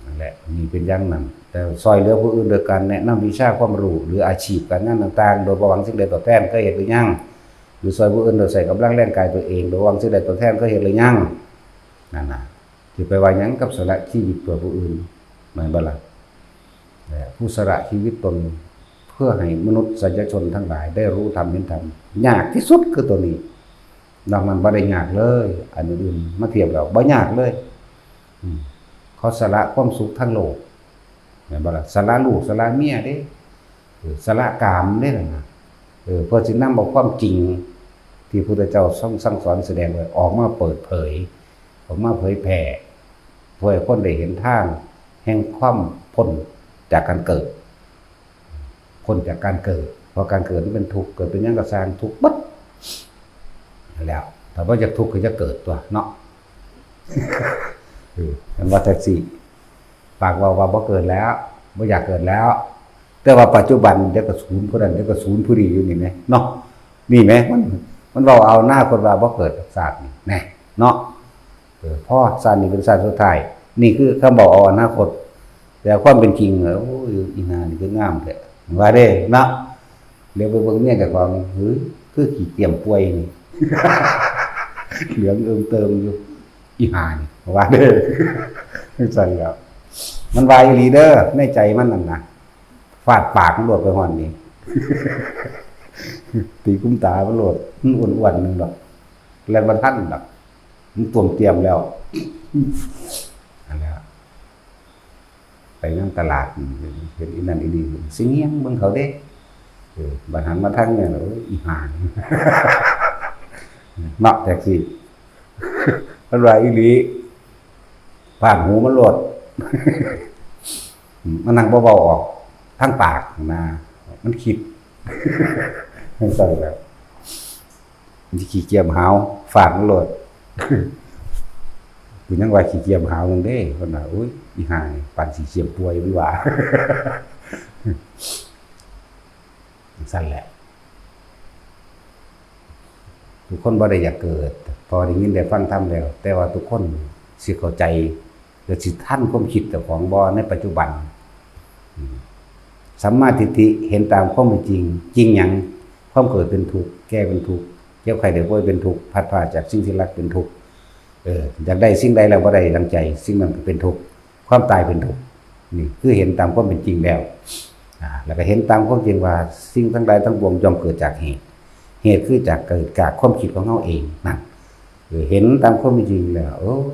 นั่นแหละ นี่เป็นอย่างนั้น แต่ซ่อยเหลือผู้อื่นโดยการแนะนำวิชาความรู้ หรืออาชีพการงานต่างๆ โดยบ่หวังสิ่งใดตอบแทน เคยเฮ็ดหรือยัง หรือซ่อยผู้อื่นโดยใช้กำลังแรงกายตัวเอง โดยบ่หวังสิ่งใดตอบแทน เคยเฮ็ดหรือยัง นั่นน่ะ สิไปว่าหยังกับสละชีวิตเพื่อผู้อื่น แม่นบ่ล่ะ และผู้สละชีวิตตนเพื่อให้มนุษยชนทั้งหลายได้รู้ธรรมเห็นธรรม ยากที่สุดคือตัวนี้ นอกนั้นบ่ได้ยากเลย อันอื่นๆ มาเทียบแล้วบ่ยากเลย อืม เขาสละความสุขทางโลก แม่นบ่ล่ะ สละลูก สละเมียเด้ เออ สละกามเด้นั่นน่ะ เออ เพื่อสินำเอาความจริงที่พระพุทธเจ้าทรงสั่งสอนแสดงไว้ ออกมาเปิดเผย ออกมาเผยแผ่ เพื่อให้คนได้เห็นทางแห่งความพ้นจากการเกิด พ้นจากการเกิด เพราะการเกิดมันเป็นทุกข์ เกิดเป็นหยังก็ซ่าง ทุกข์เบิด แล้ว ถ้าบ่อยากทุกข์ก็อย่าเกิดตั๊วเนาะ เออ มันว่าจั่งซี้ ปากเว้าว่าบ่เกิดแล้ว บ่อยากเกิดแล้ว แต่ว่าปัจจุบันเดี๋ยวก็ศูนย์ผู้นั้น เดี๋ยวก็ศูนย์ผู้นี้อยู่นี่แหมเนาะ นี่แหม มัน มันเว้าเอาอนาคตว่าบ่เกิดชาตินี้แหมเนาะ เออ พอชาตินี้เป็นชาติสุดท้าย นี่คือคำเว้าเอาอนาคต แต่ความเป็นจริง โอ้ย อีห่านี่คืองามแท้ ว่าเด้เนาะ เหลียวไปเบิ่งเมียเจ้าของ เฮ้ย คือขี้เกียจป่วยนี่ เหลืองเอิมเติมอยู่ อีห่านี่ ว่าเด้ จั่งซั่นแล้ว มันว่าอีหลีเด้อ ในใจมันนั่นน่ะ ฟาดปากมันโลดไปฮอดนี่ ตีคุ้มตามันโลด มันอ้วนๆหนึ่งดอก แล่นบ่ทันดอก มันต้วมเตรียมแล้ว นั่นแหละ ไปนำตลาด เห็นอีนั่นอีนี่ สิเงี่ยงเบิ่งเขาเด้ เออ บัดหันมาทางเนี่ย โอ้ย อีห่า เนาะ จั่งซี้ มันว่าอีหลี ฟาดหูมันโลด มันนั่งบ่เว้าออกทางปากนะ มันคิด จั่งซั่นแหละ มันสิขี้เกียจหาว ฟาดมันโลด กูยังว่าขี้เกียจหาวมึงเด้ เพิ่นว่า โอ้ย อีห่านี่ ปานขี้เกียจป่วย มันว่า จั่งซั่นแหละ ทุกคนบ่ได้อยากเกิด เพราะได้ยินได้ฟังธรรมแล้ว แต่ว่าทุกคนสิเข้าใจ และสิทันความคิดเจ้าของบ่ในปัจจุบัน อืม สัมมาทิฏฐิ เห็นตามความเป็นจริง จริงหยัง ความเกิดเป็นทุกข์ แก่เป็นทุกข์ เจ็บไข้ได้ป่วยเป็นทุกข์ พลัดพรากจากสิ่งที่รักเป็นทุกข์ เออ อยากได้สิ่งใดแล้วบ่ได้ดังใจ สิ่งนั้นก็เป็นทุกข์ ความตายเป็นทุกข์ นี่คือเห็นตามความเป็นจริงแล้ว อ่า แล้วก็เห็นตามความจริงว่าสิ่งทั้งหลายทั้งปวงย่อมเกิดจากเหตุ เหตุคือจากเกิดจากความคิดของเฮาเองนั่น เออ เห็นตามความเป็นจริงแล้ว เออ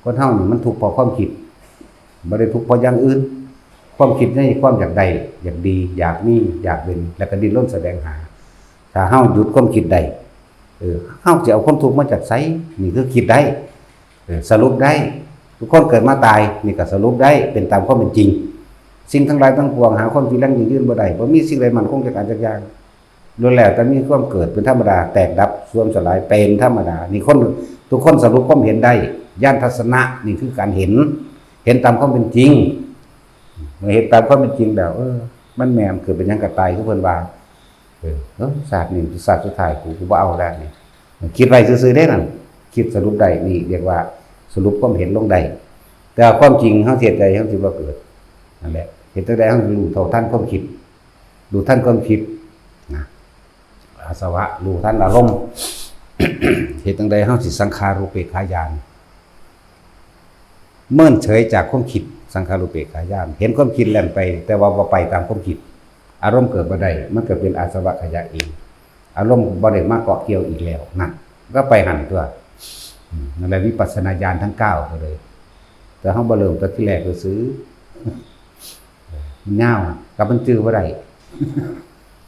คนเฮานี่มันทุกข์เพราะความคิด บ่ได้ทุกข์เพราะอย่างอื่น ความคิดในความอยากได้ อยากดี อยากมี อยากเป็น แล้วก็ดิ้นรนแสวงหา ถ้าเฮาหยุดความคิดได้ เออ เฮาสิเอาความทุกข์มาจากไส นี่คือคิดได้ เออ สรุปได้ ทุกคนเกิดมาตาย นี่ก็สรุปได้ เป็นตามความเป็นจริง สิ่งทั้งหลายทั้งปวง หาความจีรังยั่งยืนบ่ได้ บ่มีสิ่งใดมั่นคงจักอันจักอย่าง ล้วนแล้วแต่มีความเกิดเป็นธรรมดา แตกดับ เสื่อมสลายเป็นธรรมดา นี่คน ทุกคนสรุปความเห็นได้ ญาณทัศนะ นี่คือการเห็น เห็นตามความเป็นจริง เมื่อเห็นตามความเป็นจริงแล้ว เออ มันแม่น เกิดเป็นหยังก็ตาย คือเพิ่นว่า เออ เออ ชาตินี้ชาติสุดท้าย กู กูบ่เอาแล้วนี่ คิดไว้ซื่อๆเด้นั่น คิดสรุปได้ นี่เรียกว่าสรุปความเห็นลงได้ แต่ว่าความจริงเฮาสิเฮ็ดใดเฮาสิบ่เกิด นั่นแหละ เฮ็ดจั่งใดเฮารู้เท่าทันความคิด รู้ทันความคิดนะ อาสวะ รู้ทันอารมณ์ เฮ็ดจั่งใดเฮาสิสังขารูปเปกขาญาณ เมินเฉยจากความคิด สังขารูปเปกขาญาณ เห็นความคิดแล่นไป แต่ว่าบ่ไปตามความคิด อารมณ์เกิดบ่ได้ มันก็เป็นอาสวะขยะเอง อารมณ์บ่ได้มาเกาะเกี่ยวอีกแล้ว นั่น ก็ไปหั่นตัว อืม นั่นแหละวิปัสสนาญาณทั้งเก้าก็เลย แต่เฮาบ่เริ่มแต่ทีแรกก็ซื้อ มันยาว กับมันจื่อบ่ได้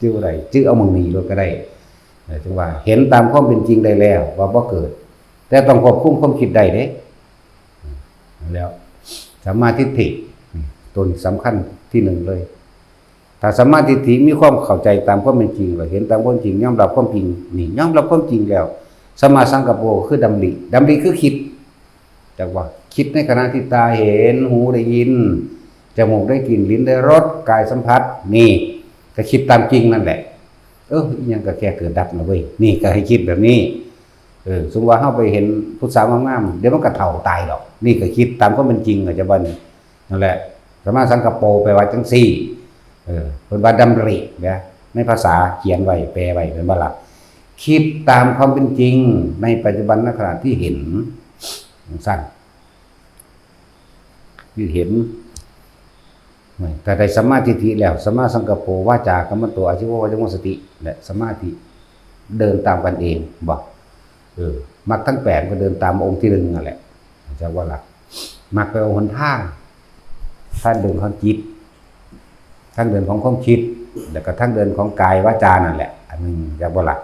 จื่อบ่ได้ จื่อเอาหม่องนี้โลดก็ได้ เออ จั่งว่าเห็นตามความเป็นจริงได้แล้ว ว่าบ่เกิด แต่ต้องควบคุมความคิดได้เด้ แล้วสัมมาทิฏฐิ อืม ตัวนี้สำคัญที่หนึ่งเลย ถ้าสัมมาทิฏฐิมีความเข้าใจตามความเป็นจริง แล้วเห็นตามความจริง ยอมรับความจริง นี่ ยอมรับความจริงแล้ว สัมมาสังกัปโปคือดำริ ดำริคือคิด จักว่า คิดในขณะที่ตาเห็น หูได้ยิน จมูกได้กลิ่น ลิ้นได้รส กายสัมผัส นี่ ก็คิดตามจริงนั่นแหละ เออ อิหยังก็แค่เกิดดับนะเว้ย นี่ก็ให้คิดแบบนี้ เออ สมมุติว่าเฮาไปเห็นผู้สาวงามๆ เดี๋ยวมันก็เฒ่าตายดอก นี่ก็คิดตามความเป็นจริง เข้าใจบ่นี่ นั่นแหละ สัมมาสังกัปโปแปลว่าจั่งซี้ เออ เพิ่นว่าดำรินะ ในภาษาเขียนไว้ แปลไว้ แม่นบ่ล่ะ คิดตามความเป็นจริง ในปัจจุบันขณะที่เห็น จั่งซั้น ที่เห็น ถ้าได้สัมมาทิฏฐิแล้ว สัมมาสังกัปโป วาจากัมมันโต อาชีววายโม สติ และสมาธิ เดินตามกันเอง บ่ เออ มรรคทั้งแปดก็เดินตามองค์ที่หนึ่งนั่นแหละ จักว่าล่ะ มรรคแปลว่าหนทาง ทางเดินของจิต ทางเดินของความคิด แล้วก็ทางเดินของกายวาจานั่นแหละ อันหนึ่ง จักว่าล่ะ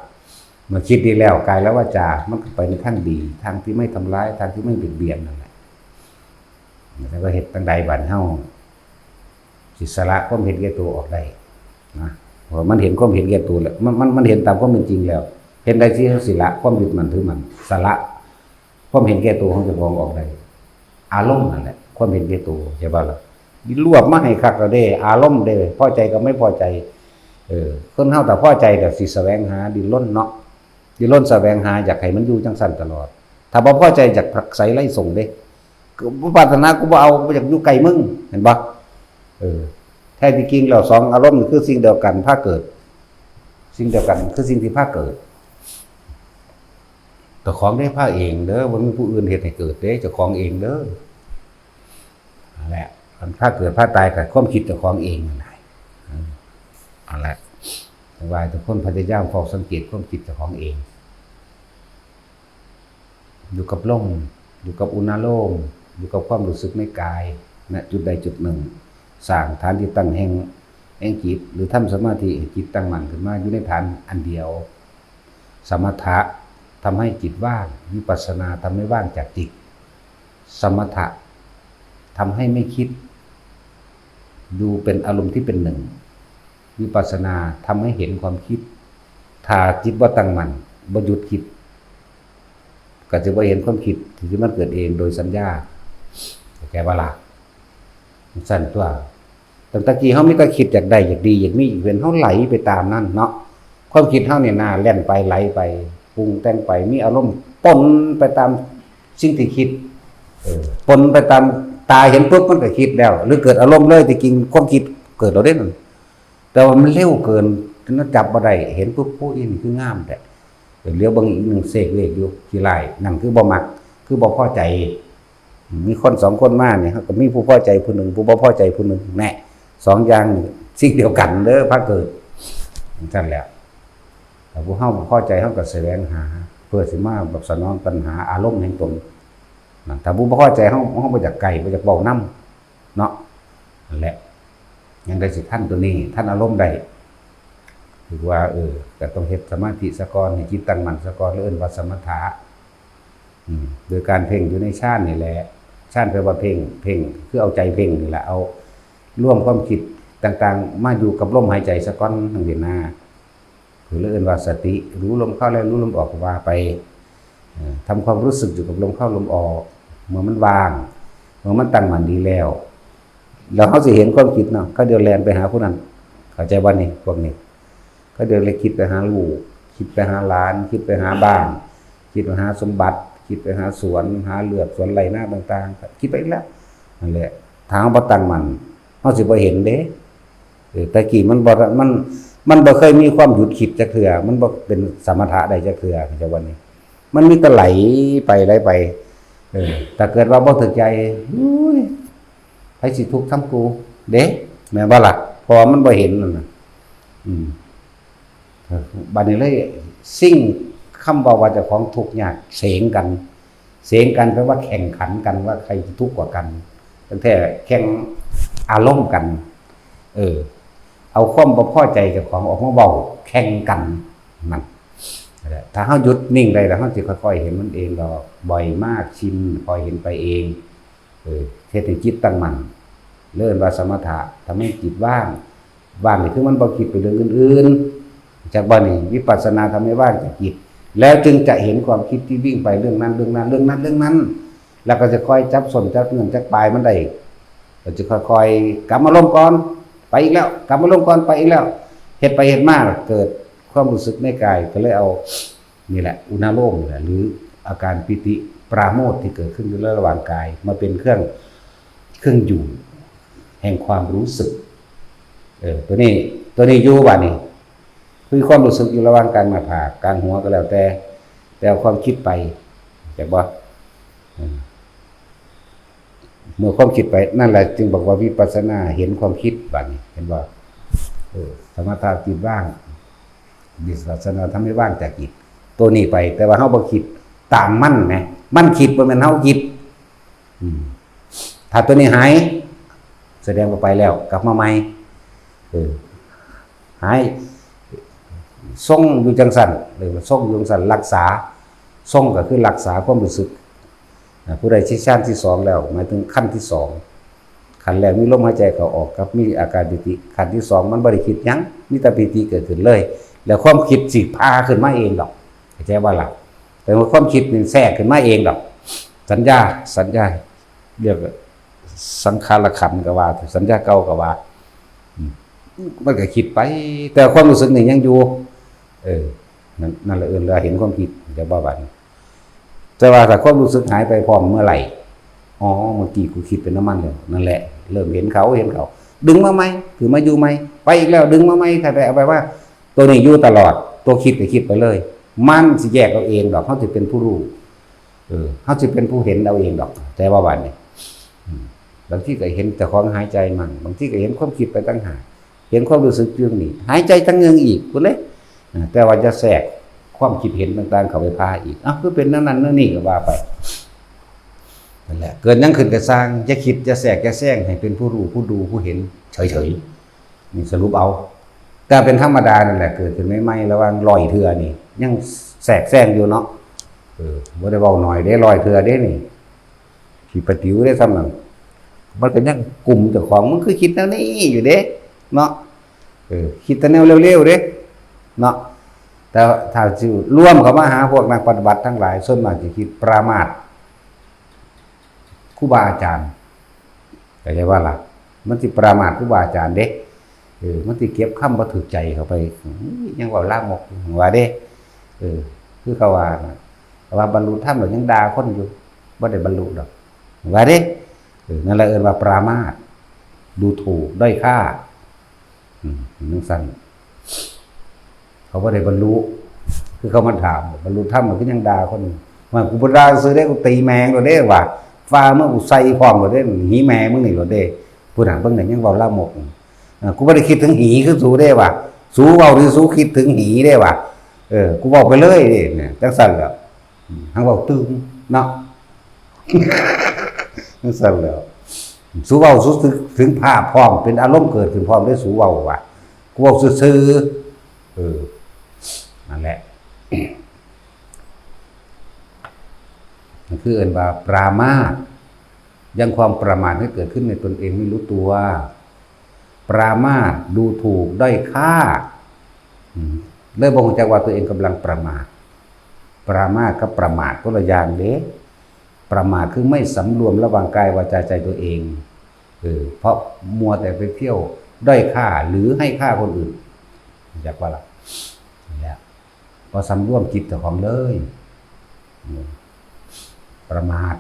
เมื่อคิดดีแล้ว กายและวาจา มันก็ไปในทางดี ทางที่ไม่ทำร้าย ทางที่ไม่เบียดเบียนนั่นแหละ แล้วก็เฮ็ดจั่งใดบัดเฮาสิสละความเห็นแก่ตัวออกได้นะ เพราะมันเห็นความเห็นแก่ตัวแล้ว มัน มัน มันเห็นตามความเป็นจริงแล้ว เฮ็ดได้ที่สิละความยึดมั่นถือมั่น สละความเห็นแก่ตัวของเจ้าของออกได้ อารมณ์นั่นแหละ ความเห็นแก่ตัว ใช่ป่ะล่ะ รวบมาให้คักแล้วเด้ อารมณ์เด้ พอใจกับไม่พอใจ เออ คนเฮาถ้าพอใจก็สิแสวงหา ดิ้นรนเนาะ ดิ้นรนแสวงหา อยากให้มันอยู่จั่งซั้นตลอด ถ้าบ่พอใจอยากผลักไสไล่ส่งเด้ กูบ่ปรารถนา กูบ่เอา กูบ่อยากอยู่ใกล้มึง เห็นบ่ เออ แท้ที่จริงแล้วสองอารมณ์นี่คือสิ่งเดียวกัน พาเกิด สิ่งเดียวกัน คือสิ่งที่พาเกิด เจ้าของได้พาเองเด้อ บ่มีผู้อื่นเฮ็ดให้เกิดเด้ เจ้าของเองเด้อ นั่นแหละ มันพาเกิดพาตายกับความคิดเจ้าของเองนั่นแหละ อืม นั่นแหละ แต่ว่าทุกคนพยายามเฝ้าสังเกตความคิดเจ้าของเอง อยู่กับลม อยู่กับอุณาโลม อยู่กับความรู้สึกในกาย ณ จุดใดจุดหนึ่ง สร้างฐานที่ตั้งแห่ง แห่งจิต หรือทำสมาธิให้จิตตั้งมั่นขึ้นมาอยู่ในฐานอันเดียว สมถะทำให้จิตว่าง วิปัสสนาทำให้ว่างจากจิต สมถะทำให้ไม่คิด ดูเป็นอารมณ์ที่เป็นหนึ่ง วิปัสสนาทำให้เห็นความคิด ถ้าจิตบ่ตั้งมั่น บ่หยุดคิด ก็จะบ่เห็นความคิดที่มันเกิดเองโดยสัญญา เข้าใจบ่ล่ะ จั่งซั้นตัว ตั้งแต่กี้เฮามีแต่คิดอยากได้ อยากดี อยากมี อยากเป็น เฮาไหลไปตามนั่นเนาะ ความคิดเฮาเนี่ยนะ แล่นไป ไหลไป ปรุงแต่งไป มีอารมณ์ปนไปตามสิ่งที่คิด เออ ปนไปตาม ตาเห็นปุ๊บมันก็คิดแล้ว หรือเกิดอารมณ์เลย ที่จริงความคิดเกิดแล้วเด้นั่น แต่ว่ามันเร็วเกิน จนจับบ่ได้ เห็นปุ๊บ โอ้ อีนี่คืองามแท้ เดี๋ยวเลี้ยวเบิ่งอีกหนึ่ง เสกเลขอยู่ ขี้ร้าย นั่นคือบ่มัก คือบ่พอใจ มีคนสองคนมาเนี่ย ก็มีผู้พอใจผู้หนึ่ง ผู้บ่พอใจผู้หนึ่ง แน่ สองอย่างนี่สิ่งเดียวกันเด้อ พาเกิด จั่งซั้นแหละ ถ้าผู้เฮาบ่พอใจ เฮาก็แสวงหา เพื่อสิมาแบบสนองตัณหาอารมณ์แห่งตน นะ ถ้าผู้บ่พอใจ เฮา เฮาบ่อยากใกล้ บ่อยากเว้านำ เนาะ นั่นแหละ ยังได้สิทันตัวนี้ ทันอารมณ์ได้ ถือว่า เออ ก็ต้องเฮ็ดสมาธิซะก่อน ให้จิตตั้งมั่นซะก่อน เอิ้นว่าสมถะ อืม โดยการเพ่งอยู่ในฌานนี่แหละ ฌานแปลว่าเพ่ง เพ่งคือเอาใจเพ่งนี่แหละ เอารวมความคิดต่างๆ มาอยู่กับลมหายใจซะก่อน จั่งซี้นะ คือเอิ้นว่าสติ รู้ลมเข้าและรู้ลมออกก็ว่าไป เอ่อ ทำความรู้สึกอยู่กับลมเข้าลมออก เมื่อมันว่าง เมื่อมันตั้งมั่นดีแล้ว แล้วเฮาสิเห็นความคิดเนาะ คาวเดียวแล่นไปหาผู้นั้น เข้าใจบ่นี่ พวกนี้ คาวเดียวเลยคิดไปหาลูก คิดไปหาหลาน คิดไปหาบ้าน คิดไปหาสมบัติ คิดไปหาสวน หาเลือกสวนไร่นาต่างๆ คิดไปอีกแล้ว นั่นแหละ ถ้าเฮาบ่ตั้งมั่น เฮาสิบ่เห็นเด้ เออ แต่กี้มันบ่ มัน มันบ่เคยมีความหยุดคิดจักเทื่อ มันบ่เป็นสมถะได้จักเทื่อ จักวันนี้ มันมีแต่ไหลไป ไหลไป เออ ถ้าเกิดว่าบ่ถูกใจ อุ้ย ไผสิทุกข์นำกู เด้ แม่นบ่ล่ะ เพราะว่ามันบ่เห็นนั่นน่ะ อืม บัดนี้เลยสิ่ง คำเว้าว่าเจ้าของทุกข์ยาก เสงกัน เสงกันแปลว่าแข่งขันกันว่าใครจะทุกข์กว่ากัน ตั้งแต่แข่งอารมณ์กัน เออ เอาความบ่พอใจเจ้าของออกมาเว้า แข่งกัน นั่นแหละ ถ้าเฮาหยุดนิ่งได้แล้ว เฮาสิค่อยๆเห็นมันเองดอก บ่อยมาก ชิน ค่อยเห็นไปเอง เออ เฮ็ดให้จิตตั้งมั่น เรียกว่าสมถะ ทำให้จิตว่าง ว่างนี่คือมันบ่คิดไปเรื่องอื่นๆ จากบ่นี่ วิปัสสนาทำให้ว่างจากจิต แล้วจึงจะเห็นความคิดที่วิ่งไปเรื่องนั้น เรื่องนั้น เรื่องนั้น เรื่องนั้น แล้วก็จะค่อยจับส้นจับเงินจับปลายมันได้ ก็จะค่อยๆ กลับมาลงก่อน ไปอีกแล้ว กลับมาลงก่อน ไปอีกแล้ว เฮ็ดไปเฮ็ดมา เกิดความรู้สึกในกาย ก็เลยเอา นี่แหละ อุณาโลมนี่แหละ หรืออาการปีติปราโมทย์ที่เกิดขึ้นอยู่ระหว่างกาย มาเป็นเครื่อง เครื่องอยู่แห่งความรู้สึก เออ ตัวนี้ ตัวนี้อยู่บัดนี้ คือความรู้สึกอยู่ระหว่างกลางหน้าผาก กลางหัวก็แล้วแต่ แต่เอาความคิดไป จักบ่ อืม เมื่อความคิดไป นั่นแหละจึงบอกว่าวิปัสสนาเห็นความคิด บัดนี้ เห็นบ่ เออ สมถะจิตว่าง วิปัสสนาทำให้ว่างจากจิต ตัวนี้ไป แต่ว่าเฮาบ่คิดตามมันแหม มันคิด บ่แม่นเฮาคิด อืม ถ้าตัวนี้หาย แสดงว่าไปแล้ว กลับมาใหม่ เออ หาย ทรงอยู่จังซั่น เรียกว่าทรงอยู่จังซั่น รักษา ทรงก็คือรักษาความรู้สึก อ่า ผู้ใดที่ฌานที่สองแล้ว หมายถึงขั้นที่สอง ขั้นแรกมีลมหายใจเข้าออกกับมีอาการปีติ ขั้นที่สองมันบ่ได้คิดหยัง มีแต่ปีติเกิดขึ้นเลย แล้วความคิดสิพาขึ้นมาเองดอก เข้าใจบ่ล่ะ แต่ว่าความคิดนี่แทรกขึ้นมาเองดอก สัญญา สัญญา เรียกว่าสังขารขันธ์ก็ว่า สัญญาเก่าก็ว่า อืม มันก็คิดไป แต่ความรู้สึกนี่ยังอยู่ เออ นั่น นั่นแหละเอิ้นว่าเห็นความคิด เข้าใจบ่บัดนี้ แต่ว่าถ้าความรู้สึกหายไปพร้อมเมื่อไหร่ อ๋อ เมื่อกี้กูคิดเป็นน้ำมันแล้ว นั่นแหละ เริ่มเห็นเขา เห็นเขา ดึงมาใหม่ คือมาอยู่ใหม่ ไปอีกแล้ว ดึงมาใหม่ ถ้าไปเอาไปว่า ตัวนี้อยู่ตลอด ตัวคิดก็คิดไปเลย มันสิแยกเอาเองดอก เฮาสิเป็นผู้รู้ เออ เฮาสิเป็นผู้เห็นเอาเองดอก แต่ว่าวันนี้ อืม บางทีก็เห็นเจ้าของหายใจมั่ง บางทีก็เห็นความคิดไปต่างหาก เห็นความรู้สึกอยู่นี่ หายใจตั้งเงิงอีก พุ้นเด้ อ่า แต่ว่าจะแทรกความคิดเห็นต่างๆ เข้าไปพาอีก อ้าว คือเป็นแนวนั้นแนวนี้ก็ว่าไป นั่นแหละ เกิดหยังขึ้นก็ซ่าง อย่าคิด อย่าแทรก อย่าแซง ให้เป็นผู้รู้ ผู้ดู ผู้เห็น เฉยๆ นี่สรุปเอา แต่เป็นธรรมดานั่นแหละ เกิดขึ้นใหม่ๆ ระหว่างร้อยเทื่อนี่ ยังแทรกแซงอยู่เนาะ เออ บ่ได้เว้าน้อยเด้ ร้อยเทื่อเด้นี่ ขี้ปะติ๋วเด้ ซ้ำนั่น มันก็ยังกลุ่มเจ้าของ มันคือคิดแนวนี้อยู่เด้ เนาะ เออ คิดแต่แนวเลวๆ เด้ เนาะ แต่ถ้าสิรวมเข้ามาหาพวกนักปฏิบัติทั้งหลาย ส่วนมากจะคิดประมาทครูบาอาจารย์ เข้าใจว่าล่ะ มันสิประมาทครูบาอาจารย์เด้ เออ มันสิเก็บคำบ่ถูกใจเข้าไป อื้อ ยังเว้าลามกอยู่ ว่าเด้ เออ คือเขาว่าน่ะ ว่าบรรลุธรรมแล้วยังด่าคนอยู่ บ่ได้บรรลุดอก ว่าเด้ เออ นั่นแหละเอิ้นว่าประมาท ดูถูก ด้อยค่า อืม จังซั่น เขาบ่ได้บรรลุ คือเขามาถาม บรรลุธรรมแล้วคือยังด่าคน ว่ากูบ่ด่าซื่อเด้ กูตีแม่มึงโลดเด้ ว่า ฝ่ามือกูใส่พร้อมโลดเด้ หีแม่มึงนี่โลดเด้ ผู้นั้นเบิ่งนี่ยังเว้าลามก อ่า กูบ่ได้คิดถึงหีคือสูเด้ ว่า สูเว้านี่สูคิดถึงหีเด้ ว่า เออ กูเว้าไปเลยเด้ เนี่ย จังซั่นแหละ อืม หังเว้าตื่นเนาะ จังซั่นแหละ สูเว้า สูถึง ถึงภาพพร้อม เป็นอารมณ์เกิดขึ้นพร้อมเด้ สูเว้า ว่า กูเว้าซื่อๆ เออ นั่นแหละ นั่นคือเอิ้นว่าปรามาส ยังความประมาทให้เกิดขึ้นในตนเองไม่รู้ตัว ปรามาส ดูถูก ด้อยค่า อืม เลยบ่รู้จักว่าตัวเองกำลังประมาท ปรามาสกับประมาทคนละอย่างเด้ ประมาทคือไม่สำรวมระวังกายวาจาใจตัวเอง เออ เพราะมัวแต่ไปเที่ยวด้อยค่าหรือให้ค่าคนอื่น รู้จักบ่ล่ะ นั่นแหละ บ่สำรวมจิตเจ้าของเลย อืม ประมาท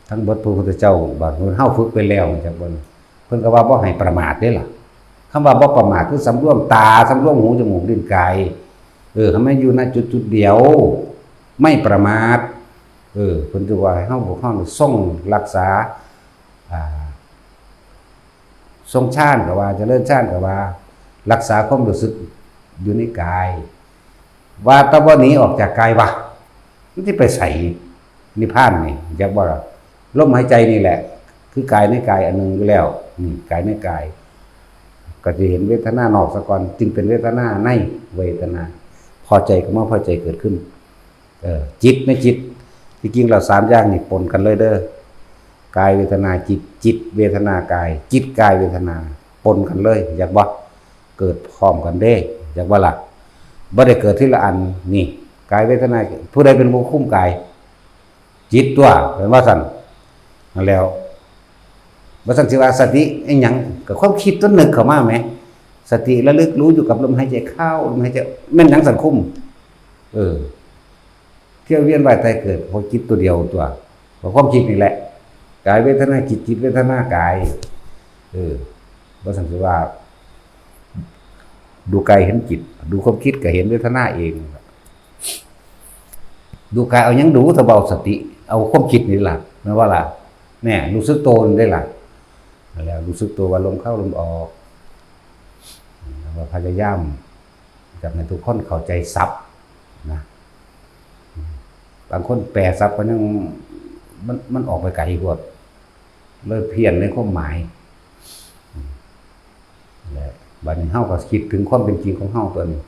ทั้งเบิดพระพุทธเจ้า บาดเฮาฝึกไปแล้วจักบ่ เพิ่นก็ว่าบ่ให้ประมาทเด้ล่ะ คำว่าบ่ประมาทคือสำรวมตา สำรวมหู จมูก ลิ้น กาย เออ ให้มันอยู่ณจุดจุดเดียว ไม่ประมาท เออ เพิ่นจะว่าให้เฮา พวกเฮานี่ทรงรักษา อ่า ทรงฌานก็ว่า เจริญฌานก็ว่า รักษาความรู้สึกอยู่ในกาย ว่าแต่บ่หนีออกจากกายวะ มันสิไปไส นิพพานนี่ จักบ่ล่ะ ลมหายใจนี่แหละ คือกายในกายอันหนึ่งอยู่แล้ว นี่กายในกาย ก็จะเห็นเวทนานอกซะก่อน จึงเป็นเวทนาในเวทนา พอใจก็มาพอใจเกิดขึ้น เออ จิตในจิต ที่จริงแล้วสามอย่างนี่ปนกันเลยเด้อ กายเวทนาจิต จิตเวทนากาย จิตกายเวทนา ปนกันเลย อยากบ่ เกิดพร้อมกันเด้ อยากบ่ล่ะ บ่ได้เกิดทีละอัน นี่ กายเวทนา ผู้ใดเป็นผู้คุมกาย จิตตัว เป็นว่าซั่น นั่นแล้ว ว่าซั่นสิว่าสติอิหยัง ก็ความคิดตัวนึกเข้ามาแหม สติระลึกรู้อยู่กับลมหายใจเข้า ลมหายใจ แม่นหยังซั่นคุม เออ เที่ยวเวียนว่ายตายเกิด เพราะจิตตัวเดียวตัว เพราะความคิดนี่แหละ กายเวทนาจิต จิตเวทนากาย เออ ว่าซั่นสิว่า ดูกายเห็นจิต ดูความคิดก็เห็นเวทนาเอง ดูกายเอาหยังดู ถ้าบ่เอาสติ เอาความคิดนี่ล่ะ แม่นบ่ล่ะ แน่ รู้สึกตัวนี่ได้ล่ะ นั่นแหละ รู้สึกตัวว่าลมเข้าลมออก แล้วก็พยายาม อยากให้ทุกคนเข้าใจศัพท์นะ บางคนแปลศัพท์ก็ยัง มัน มันออกไปไกลโพด เลยเพี้ยนในความหมาย และบัดนี้เฮาก็คิดถึงความเป็นจริงของเฮาตัวนี้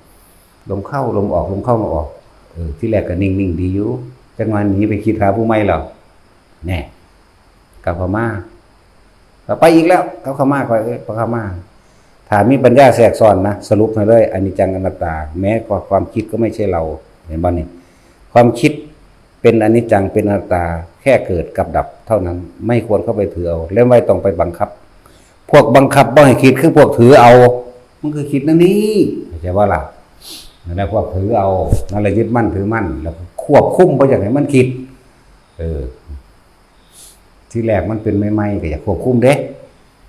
ลมเข้าลมออก ลมเข้าลมออก เออ ที่แรกก็นิ่งๆดีอยู่ จักหน่อยหนีไปคิดหาผู้ใหม่แล้ว แน่ กลับเข้ามา ก็ไปอีกแล้ว กลับเข้ามา ก็ เอ้ย กลับเข้ามา ถ้ามีปัญญาแทรกซ้อนนะ สรุปให้เลย อนิจจังอนัตตา แม้ความคิดก็ไม่ใช่เรา เห็นบ่นี่ ความคิดเป็นอนิจจัง เป็นอนัตตา แค่เกิดกับดับเท่านั้น ไม่ควรเข้าไปถือเอา และไม่ต้องไปบังคับ พวกบังคับบ่ให้คิดคือพวกถือเอา มันคือคิดนั่นนี่ เข้าใจบ่ล่ะ นั่นแหละพวกถือเอา นั่นแหละยึดมั่นถือมั่น แล้วควบคุมบ่อยากให้มันคิด เออ ที่แรกมันเป็นใหม่ๆ ก็อยากควบคุมเด้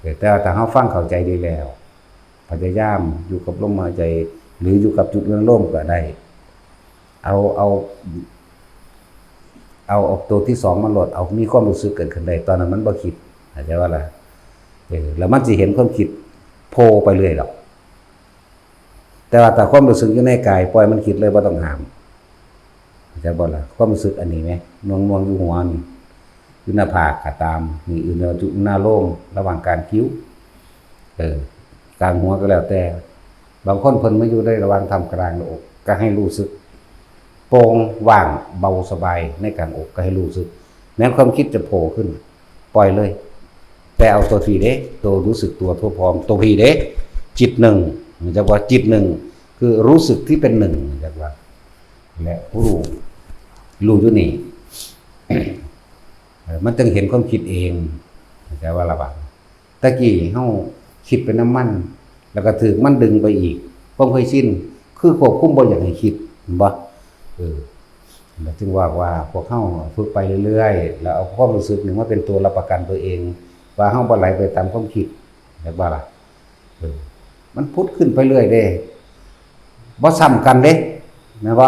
เออ แต่ว่าถ้าเฮาฟังเข้าใจดีแล้ว พยายามอยู่กับลมหายใจ หรืออยู่กับจุดเรื่องลมก็ได้ เอา เอา เอา เอาตัวที่สองมาโลด เอามีความรู้สึกเกิดขึ้นได้ ตอนนั้นมันบ่คิด เข้าใจบ่ล่ะ เออ แล้วมันสิเห็นความคิดโผล่ไปเรื่อยดอก แต่ว่าถ้าความรู้สึกอยู่ในกาย ปล่อยมันคิดเลย บ่ต้องห้าม เข้าใจบ่ล่ะ ความรู้สึกอันนี้แหม หน่วงๆอยู่หัวนี่ อยู่หน้าผากก็ตาม นี่ อยู่ในจุดหน้าโลม ระหว่างกลางคิ้ว เออ กลางหัวก็แล้วแต่ บางคนเพิ่นมาอยู่ในระหว่างท่ามกลางหน้าอก ก็ให้รู้สึกโปร่งว่างเบาสบายในกลางอก ก็ให้รู้สึก แม้ความคิดจะโผล่ขึ้น ปล่อยเลย แต่เอาตัวพีเด้ ตัวรู้สึกตัวทั่วพร้อม ตัวพีเด้ จิตหนึ่ง มันจะว่าจิตหนึ่ง คือรู้สึกที่เป็นหนึ่ง มันจะว่า และผู้รู้ รู้อยู่นี่ เออ มันจึงเห็นความคิดเอง เข้าใจว่าละบาด ตะกี้เฮาคิดเป็นน้ำมัน แล้วก็ถืกมันดึงไปอีก ความเคยชิน คือควบคุมบ่อยากให้คิด เห็นบ่ เออ แล้วจึงว่า ว่าพวกเฮาฝึกไปเรื่อยๆ แล้วเอาความรู้สึกนี่มาเป็นตัวรับประกันตัวเอง ว่าเฮาบ่ไหลไปตามความคิด เห็นบ่ล่ะ เออ มันผุดขึ้นไปเรื่อยเด้ บ่ซ้ำกันเด้ แม่นบ่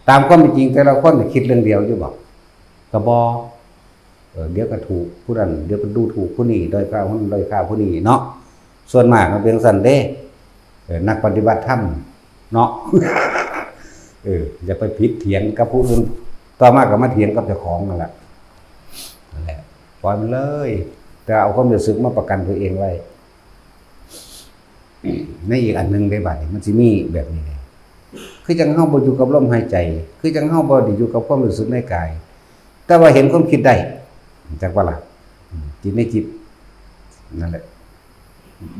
ตามความเป็นจริงแต่ละคนนี่คิดเรื่องเดียวอยู่บ่ ก็บ่ เออ เดี๋ยวก็ถูกผู้นั้น เดี๋ยวก็ดูถูกผู้นี้ ด้อยค่าผู้นั้น ด้อยค่าผู้นี้เนาะ ส่วนมากมันเป็นจั่งซั้นเด้ เออ นักปฏิบัติธรรมเนาะ เออ อย่าไปผิดเถียงกับผู้อื่น ต่อมาก็มาเถียงกับเจ้าของนั่นแหละ นั่นแหละ ปล่อยมันเลย แต่เอาความรู้สึกมาประกันตัวเองไว้ ในอีกอันหนึ่งได้บัดนี้ มันสิมีแบบนี้เลย คือจังเฮาบ่อยู่กับลมหายใจ คือจังเฮาบ่ได้อยู่กับความรู้สึกในกาย แต่ว่าเห็นความคิดได้ จักว่าล่ะ อืม จิตในจิต นั่นแหละ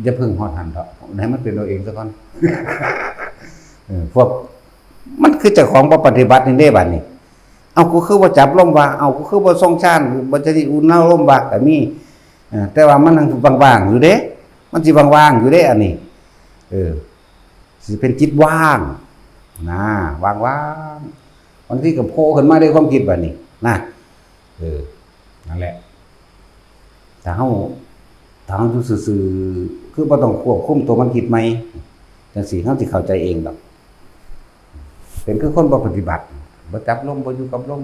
อย่าเพิ่งฮอดหั้นเถาะ ให้มันเป็นเอาเองซะก่อน เออ พวก มันคือเจ้าของบ่ปฏิบัตินี่เด้บัดนี้ เอา กูคือบ่จับลมวะ เอา กูคือบ่ทรงฌาน บ่จะสิอุณาโลมวะ ก็มี เออ แต่ว่ามันยังว่างๆอยู่เด้ มันสิว่างๆอยู่เด้ อันนี้ เออ สิเป็นจิตว่าง นะ ว่างๆ บางทีก็โผล่ขึ้นมาด้วยความคิดแบบนี้ นะ เออ นั่นแหละ ถ้าเฮา ถ้าเฮาอยู่ซื่อๆ คือบ่ต้องควบคุมตัวมันคิดใหม่ จังซี้เฮาสิเข้าใจเองดอก เป็นคือคนบ่ปฏิบัติ บ่จับลม บ่อยู่กับลม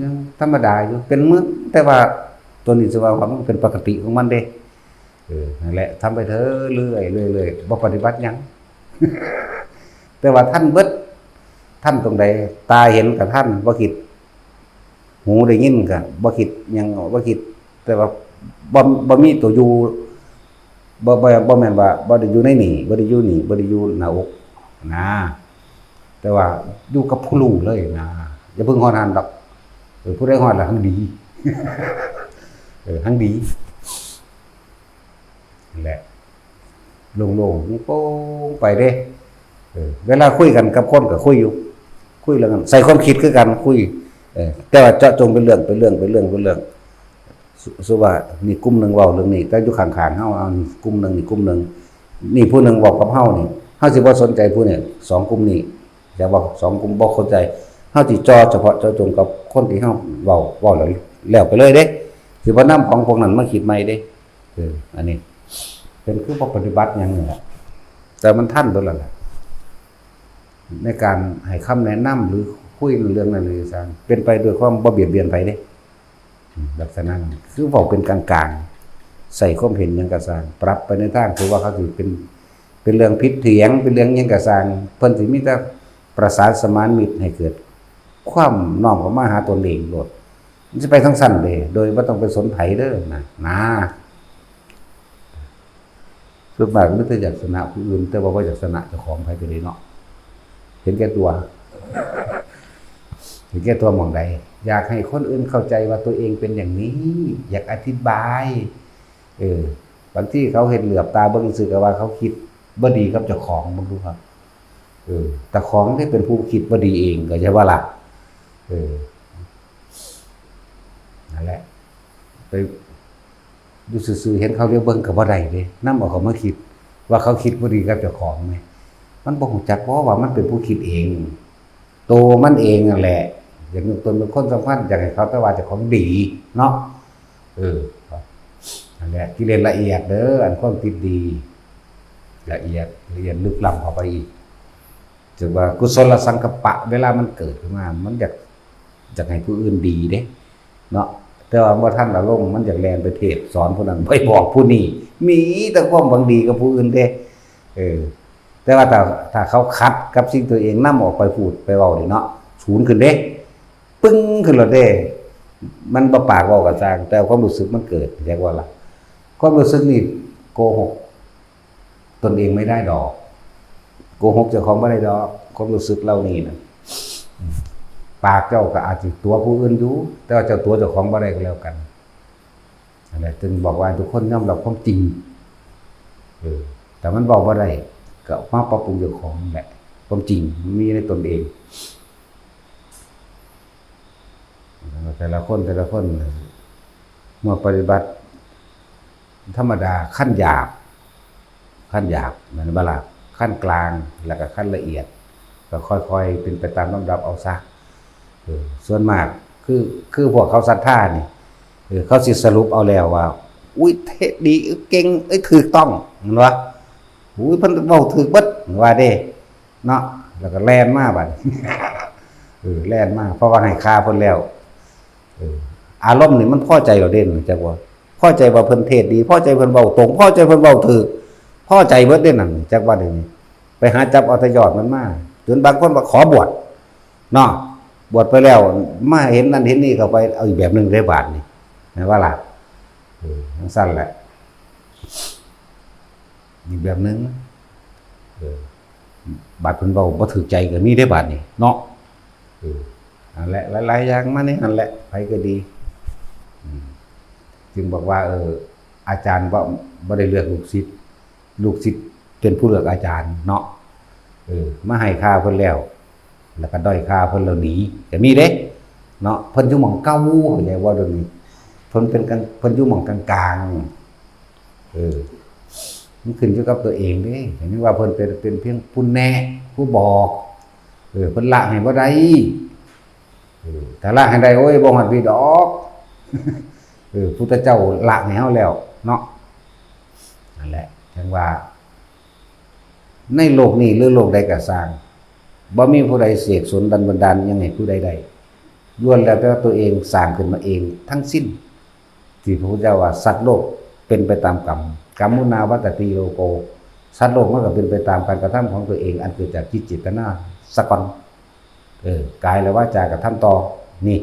ยังธรรมดาอยู่ เป็นมื้อ แต่ว่าตัวนี้สิว่ามันเป็นปกติของมันเด้ เออ นั่นแหละ ทำไปเถอะ เรื่อยๆ เรื่อยๆ บ่ปฏิบัติหยัง แต่ว่าทันเบิด ทันตรงใด ตาเห็นก็ทัน บ่คิด หูได้ยินก็บ่คิดหยัง บ่คิด แต่ว่าบ่ บ่มีตัวอยู่ บ่ บ่ บ่แม่นว่าบ่ได้อยู่ในนี่ บ่ได้อยู่นี่ บ่ได้อยู่หน้าอกนะ แต่ว่าอยู่กับผู้รู้เลยนะ อย่าเพิ่งฮอดหั้นดอก เออ ผู้ใดฮอดละหั้นดี เออ หั้นดี นั่นแหละ โล่งๆ โป่งไปเด้ เออ เวลาคุยกันกับคนก็คุยอยู่ คุยเรื่องนั้น ใส่ความคิดคือกัน คุย เออ แต่ว่าเจาะจงเป็นเรื่อง เป็นเรื่อง เป็นเรื่อง เป็นเรื่อง ส- สมมุติว่านี่กลุ่มหนึ่งเว้าเรื่องนี้ แต่อยู่ข้างๆ เฮา เอานี่กลุ่มหนึ่ง นี่กลุ่มหนึ่ง นี่ผู้หนึ่งเว้ากับเฮานี่ เฮาสิบ่สนใจผู้นี้ สองกลุ่มนี้ แต่ว่าสองกลุ่มบ่เข้าใจ เฮาสิจ่อเฉพาะเจาะจงกับคนที่เฮาเว้า เว้าแล้ว แล้วไปเลยเด้ สิบ่นำของพวกนั้นมาคิดใหม่เด้ เออ อันนี้ เป็นคือบ่ปฏิบัติหยังนี่แหละ แต่มันทันเบิดแล้วล่ะ ในการให้คำแนะนำหรือคุยเรื่องนั้นหรือสร้าง เป็นไปด้วยความบ่เบียดเบียนไผเด้ อืม ลักษณะนั้น คือเว้าเป็นกลางๆ ใส่ความเห็นหยังก็สร้าง ปรับไปในทางที่ว่าเขาสิเป็น เป็นเรื่องผิดเถียง เป็นเรื่องหยังก็สร้าง เพิ่นสิมีแต่ประสานสมานมิตรให้เกิดความน้อมเข้ามาหาตนเองโลด มันสิไปทางสั้นเด้ โดยบ่ต้องไปสนไผเด้อนะ นะ ส่วนมากมีแต่อยากชนะผู้อื่น แต่ว่าบ่อยากชนะเจ้าของ ไผก็ได้เนาะ เห็นแก่ตัว เห็นแก่ตัวหม่องใด อยากให้คนอื่นเข้าใจว่าตัวเองเป็นอย่างนี้ อยากอธิบาย เออ บางทีเขาเห็นเหลือบตาเบิ่งซื่อก็ว่าเขาคิดบ่ดีกับเจ้าของ เบิ่งดูครับ เออ แต่ของที่เป็นผู้คิดบ่ดีเอง เข้าใจบ่ล่ะ เออ นั่นแหละ ไปอยู่ซื่อๆ เห็นเขาเลียวเบิ่งก็บ่ได้เด้ นำเอาเขามาคิด ว่าเขาคิดบ่ดีกับเจ้าของแหม มันบ่ฮู้จักบ่ว่ามันเป็นผู้คิดเอง โตมันเองนั่นแหละ อยากยกตนเป็นคนสำคัญ อยากให้เขาแต่ว่าเจ้าของดีเนาะ เออ นั่นแหละ กิเลสละเอียดเด้อ อันความคิดดี ละเอียด ละเอียดลึกล้ำเข้าไปอีก ถือว่ากุศลสังกัปปะ เวลามันเกิดขึ้นมา มันอยาก อยากให้ผู้อื่นดีเด้ เนาะ แต่ว่าบ่ทันอารมณ์ มันอยากแล่นไปเทศน์สอนผู้นั้น ไปบอกผู้นี้ มีแต่ความหวังดีกับผู้อื่นเด้ เออ แต่ว่าถ้า ถ้าเขาขัดกับสิ่งตัวเองนำออกไปพูดไปเว้านี่เนาะ สูนขึ้นเด้ ปึ้งขึ้นโลดเด้ มันบ่ปากเว้าก็ซ่าง แต่ความรู้สึกมันเกิด เรียกว่าล่ะ ความรู้สึกนี่โกหกตนเองไม่ได้ดอก โกหกเจ้าของบ่ได้ดอก ความรู้สึกเหล่านี้น่ะ ปากเจ้าก็อาจสิตั๋วผู้อื่นอยู่ แต่ว่าเจ้าตั๋วเจ้าของบ่ได้ก็แล้วกัน นั่นแหละ จึงบอกว่าทุกคนยอมรับความจริง เออ แต่มันบอกว่าได้ ก็มาปรับปรุงเจ้าของนั่นแหละ ความจริงมันมีในตนเอง แต่ละคน แต่ละคน เมื่อปฏิบัติธรรมดา ขั้นหยาบ ขั้นหยาบ แม่นบ่ล่ะ ขั้นกลาง แล้วก็ขั้นละเอียด ก็ค่อยๆ เป็นไปตามลำดับเอาซะ เออ ส่วนมาก คือ คือพวกเขาศรัทธานี่ เออ เขาสิสรุปเอาแล้วว่า อุ๊ย เทศน์ดี เก่ง เอ้ย ถูกต้อง แม่นบ่ อุ๊ย เพิ่นเว้าถูกเบิด ว่าเด้ เนาะ แล้วก็แล่นมาบัดนี้ เออ แล่นมา เพราะว่าให้ค่าเพิ่นแล้ว เออ อารมณ์นี่มันพอใจแล้วเด้ จักว่า พอใจว่าเพิ่นเทศน์ดี พอใจเพิ่นเว้าตรง พอใจเพิ่นเว้าถูก พอใจเบิดเด้นั่น จักว่าเดี๋ยวนี้ ไปหาจับเอาแต่ยอดมันมา จนบางคนว่าขอบวช เนาะ บวชไปแล้ว มาเห็นนั่นเห็นนี่เข้าไป เอาอีกแบบหนึ่งได้บาดนี่ แม่นบ่ล่ะ เออ จั่งซั้นแหละ อีกแบบหนึ่ง เออ บาดเพิ่นเว้าบ่ถูกใจก็มีได้บาดนี่ เนาะ เออ นั่นแหละ หลายๆ อย่างมาในหั้นแหละ ไผก็ดี อืม จึงบอกว่า เออ อาจารย์บ่ บ่ได้เลือกลูกศิษย์ ลูกศิษย์เป็นผู้เลือกอาจารย์เนาะ เออ มาให้ค่าเพิ่นแล้ว แล้วก็ด้อยค่าเพิ่นแล้วหนี ก็มีเด้ เนาะ เพิ่นอยู่หม่องเก่า เข้าใจบ่ เดี๋ยวนี้ เพิ่นเป็นกลาง เพิ่นอยู่หม่องกลางๆ เออ มันขึ้นอยู่กับตัวเองเด้ เห็นว่าเพิ่นเป็น เป็นเพียงผู้แนะ ผู้บอก เออ เพิ่นละให้บ่ได้ เออ ถ้าละให้ได้ โอ้ย บ่ฮอดพีดอก เออ พุทธเจ้าละให้เฮาแล้วเนาะ นั่นแหละ จั่งว่า ในโลกนี้หรือโลกใดก็ซ่าง บ่มีผู้ใดเสกสรรดลบันดาลหยังให้ผู้ใดได้ ล้วนแล้วแต่ว่าตัวเองสร้างขึ้นมาเองทั้งสิ้น ที่พระพุทธเจ้าว่าสัตว์โลกเป็นไปตามกรรม กัมมุนาวัตติโลโก สัตว์โลกมันก็เป็นไปตามการกระทำของตัวเอง อันเกิดจากจิตเจตนาซะก่อน เออ กายและวาจากระทำต่อ นี่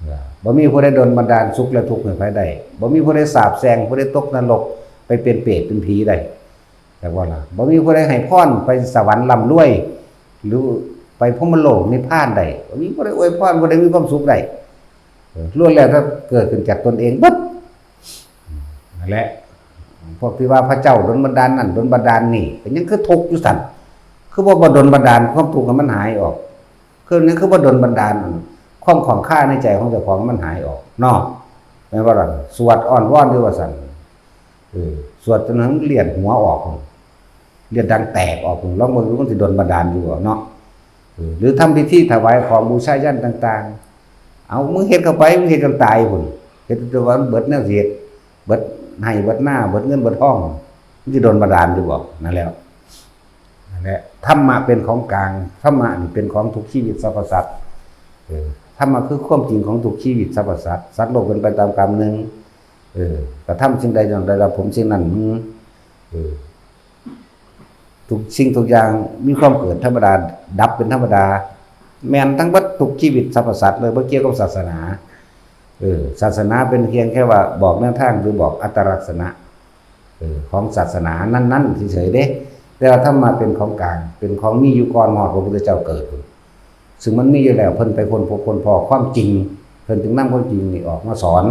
เออ บ่มีผู้ใดดลบันดาลสุขและทุกข์ให้ใครได้ บ่มีผู้ใดสาปแช่ง ผู้ใดตกนรก ไปเป็นเปรตเป็นผีได้ จักว่าล่ะ บ่มีผู้ใดให้พรไปสวรรค์ร่ำรวย หรือไปพรหมโลกนิพพานได้ บ่มีผู้ใดอวยพร ผู้ใดมีความสุขได้ เออ ล้วนแล้วแต่เกิดขึ้นจากตนเองเบิด นั่นแหละ พวกที่ว่าพระเจ้าดลบันดาลนั่นดลบันดาลนี่ ก็ยังคือทุกข์อยู่ซั่น คือบ่ บ่ดลบันดาลความทุกข์ให้มันหายออก คือนี่คือบ่ดลบันดาลความข้องคาในใจของเจ้าของมันหายออกเนาะ แม่นบ่ล่ะ สวดอ้อนวอนอยู่ว่าซั่น เออ สวดจนมันเลือดหัวออก เลือดดังแตกออก ลองเบิ่งดูมันสิดลบันดาลอยู่บ่เนาะ เออ หรือทำพิธีถวายของบูชายัญต่างๆ เอา มึงเฮ็ดเข้าไป มึงเฮ็ดจนตายพุ้น เฮ็ดจนว่ามันเบิดแนวสิเฮ็ด เบิดไฮ่เบิดนา เบิดเงินเบิดทอง มันสิดลบันดาลอยู่บ่ นั่นแหละ นั่นแหละ ธรรมะเป็นของกลาง ธรรมะนี่เป็นของทุกชีวิตสรรพสัตว์ เออ ธรรมะคือความจริงของทุกชีวิตสรรพสัตว์ สัตว์โลกเป็นไปตามกรรมหนึ่ง เออ กระทำสิ่งใดย่อมได้รับผลสิ่งนั้น อืม เออ ทุกสิ่งทุกอย่างมีความเกิดธรรมดา ดับเป็นธรรมดา แม่นทั้งเบิดทุกชีวิตสรรพสัตว์เลย บ่เกี่ยวกับศาสนา เออ ศาสนาเป็นเพียงแค่ว่าบอกแนวทางหรือบอกอัตลักษณะ เออ ของศาสนานั้นๆ เฉยๆ เด้ แต่ว่าธรรมะเป็นของกลาง เป็นของมีอยู่ก่อนฮอดพระพุทธเจ้าเกิด ซึ่งมันมีอยู่แล้ว เพิ่นไปค้นพบค้นพ้อความจริง เพิ่นจึงนำความจริงนี่ออกมาสอน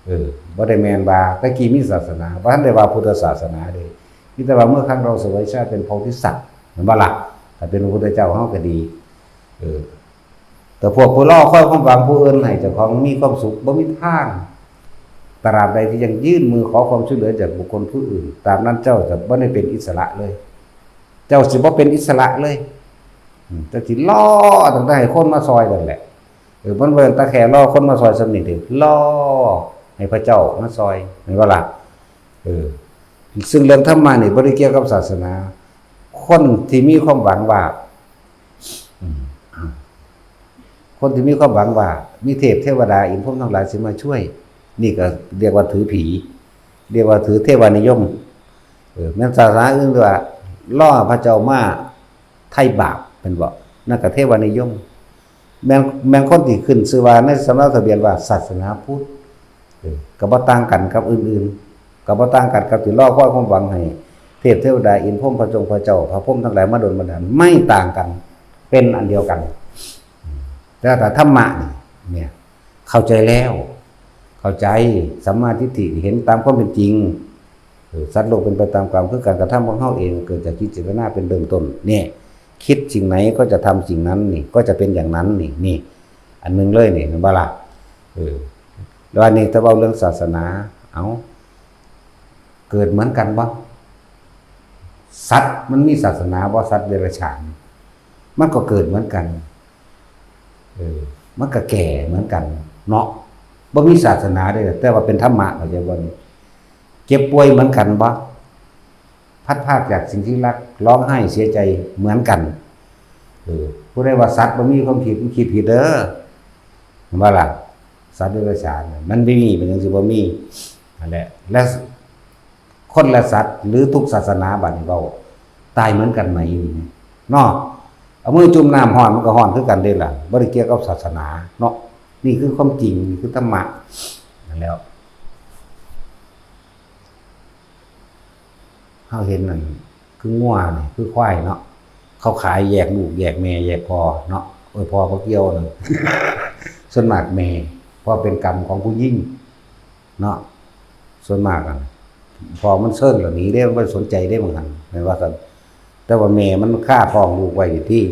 เออ บ่ได้แม่นว่าแต่กี้มีศาสนา บ่ทันได้ว่าพุทธศาสนาเด้ มีแต่ว่าเมื่อครั้งเราเสวยชาติเป็นโพธิสัตว์ แม่นบ่ล่ะ ถ้าเป็นพระพุทธเจ้าเฮาก็ดี เออ แต่พวกผู้รอคอยความหวังผู้อื่นให้เจ้าของมีความสุข บ่มีทาง ตราบใดที่ยังยื่นมือขอความช่วยเหลือจากบุคคลผู้อื่น ตราบนั้นเจ้าจะบ่ได้เป็นอิสระเลย เจ้าสิบ่เป็นอิสระเลย อืม เจ้าสิรอตั้งแต่ให้คนมาซอยนั่นแหละ เออ มันบ่แม่นแต่แค่รอคนมาซอยส่ำนี้เด้ รอให้พระเจ้ามาซอย แม่นบ่ล่ะ เออ ซึ่งเรื่องธรรมะนี่บ่ได้เกี่ยวกับศาสนา คนที่มีความหวังว่า อืม คนที่มีความหวังว่า มีเทพเทวดาอินทร์พรหมทั้งหลายสิมาช่วย นี่ก็เรียกว่าถือผี เรียกว่าถือเทวานิยม เออ แม่นศาสนาอื่นเรียกว่ารอพระเจ้ามาไถ่บาป แม่นบ่ นั่นก็เทวานิยม แม่น แม่นคนที่ขึ้นชื่อว่าในสำเนาทะเบียนว่าศาสนาพุทธ เออ ก็บ่ต่างกันกับอื่นๆ ก็บ่ต่างกันกับที่รอคอยความหวังให้เทพเทวดาอินทร์พรหมพระจงพระเจ้าพระพรหมทั้งหลายมาดลบันดาล ไม่ต่างกัน เป็นอันเดียวกัน แต่ถ้าธรรมะนี่ เนี่ย เข้าใจแล้ว เข้าใจ สัมมาทิฏฐิ เห็นตามความเป็นจริง เออ สัตว์โลกเป็นไปตามกรรม คือการกระทำของเฮาเอง เกิดจากจิตเจตนาเป็นเริ่มต้น เนี่ย คิดสิ่งไหนก็จะทำสิ่งนั้นนี่ ก็จะเป็นอย่างนั้นนี่ นี่ อันหนึ่งเลยนี่ แม่นบ่ล่ะ เออ แล้วอันนี้ถ้าเว้าเรื่องศาสนา เอ้า เกิดเหมือนกันบ่ สัตว์มันมีศาสนาบ่ สัตว์เดรัจฉาน มันก็เกิดเหมือนกัน เออ มันก็แก่เหมือนกันเนาะ บ่มีศาสนาเด้ แต่ว่าเป็นธรรมะ เข้าใจบ่นี่ เจ็บป่วยเหมือนกันบ่ พลัดพรากจากสิ่งที่รัก ร้องไห้เสียใจเหมือนกัน เออ ผู้ใดว่าสัตว์บ่มีความคิด มันคิดผิดเด้อ แม่นบ่ล่ะ สัตว์เดรัจฉานน่ะ มันบ่มี เป็นจั่งซี้บ่มี นั่นแหละ และคนและสัตว์ หรือทุกศาสนา บัดนี้เว้า ตายเหมือนกันไหม เนาะ เอามือจุ่มน้ำร้อน มันก็ร้อนคือกันเด้ล่ะ บ่ได้เกี่ยวกับศาสนาเนาะ นี่คือความจริง นี่คือธรรมะ นั่นแหล้ว เฮาเห็นนั่น คืองัวนี่ คือควายเนาะ เขาขายแยกลูก แยกแม่ แยกพ่อเนาะ เออ พ่อบ่เกี่ยวนั่น ส่วนมากแม่ เพราะเป็นกรรมของผู้หญิงเนาะ ส่วนมากอะ พ่อมันเซิ้นแล้วหนีเด้ มันบ่สนใจเด้ บางครั้ง แม่นว่าซั่น แต่ว่าแม่มันคาท้องลูกไว้อยู่ที่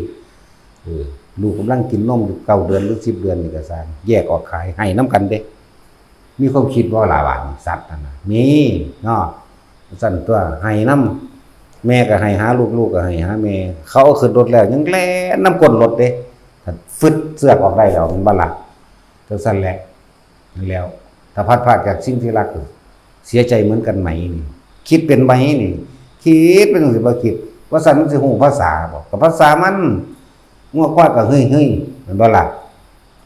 เออ ลูกกำลังกินนมอยู่ เก้าเดือนหรือสิบเดือนนี่ก็ซ่าง แยกออกขาย ไห้นำกันเด้ มีความคิดบ่ล่ะว่าสัตว์นั่นน่ะ มีเนาะ ซั่นตั๊ว ไห้นำ แม่ก็ไห้หาลูก ลูกก็ไห้หาแม่ เขาเอาขึ้นรถแล้วยังแล่นนำก้นรถเด้ ถ้า ฟึดเสือกออกได้แล้ว แม่นบ่ล่ะ? จั่งซั้นแหละ นั่นแล้ว ถ้าพลัดพรากจากสิ่งที่รัก เสียใจเหมือนกันไหมนี่ คิดเป็นไหมนี่ คิดเป็นจั่งซี้ บ่คิด ว่าซั่นมันสิฮู้ภาษาบ่ ก็ภาษามัน งัวควายก็เฮ้ยๆ แม่นบ่ล่ะ?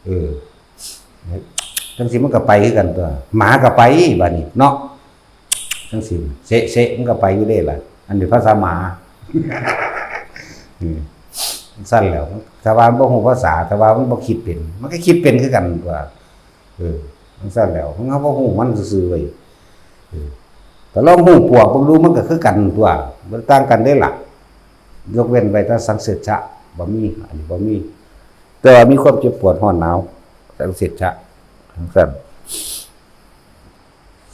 เออ จั่งซี้มันก็ไปคือกันตั๊ว หมาก็ไป บาดนี้เนาะ จั่งซี้ เซะๆ มันก็ไปอยู่เด้ล่ะ อันนี้ภาษาหมา อืม จั่งซั้นแล้ว ถ้าว่ามันบ่ฮู้ภาษา ถ้าว่ามันบ่คิดเป็น มันก็คิดเป็นคือกันตั๊ว เออ จั่งซั้นแล้ว มันก็บ่ฮู้มันซื่อๆ เว้ย เออ แต่ลองฮู้ปวกเบิ่งดู มันก็คือกันตั๊ว บ่ต่างกันเด้ล่ะ ยกเว้นไว้แต่สังเสชะ บ่มี อันนี้บ่มี แต่ว่ามีความเจ็บปวดร้อนหนาว สังเสชะ จั่งซั้น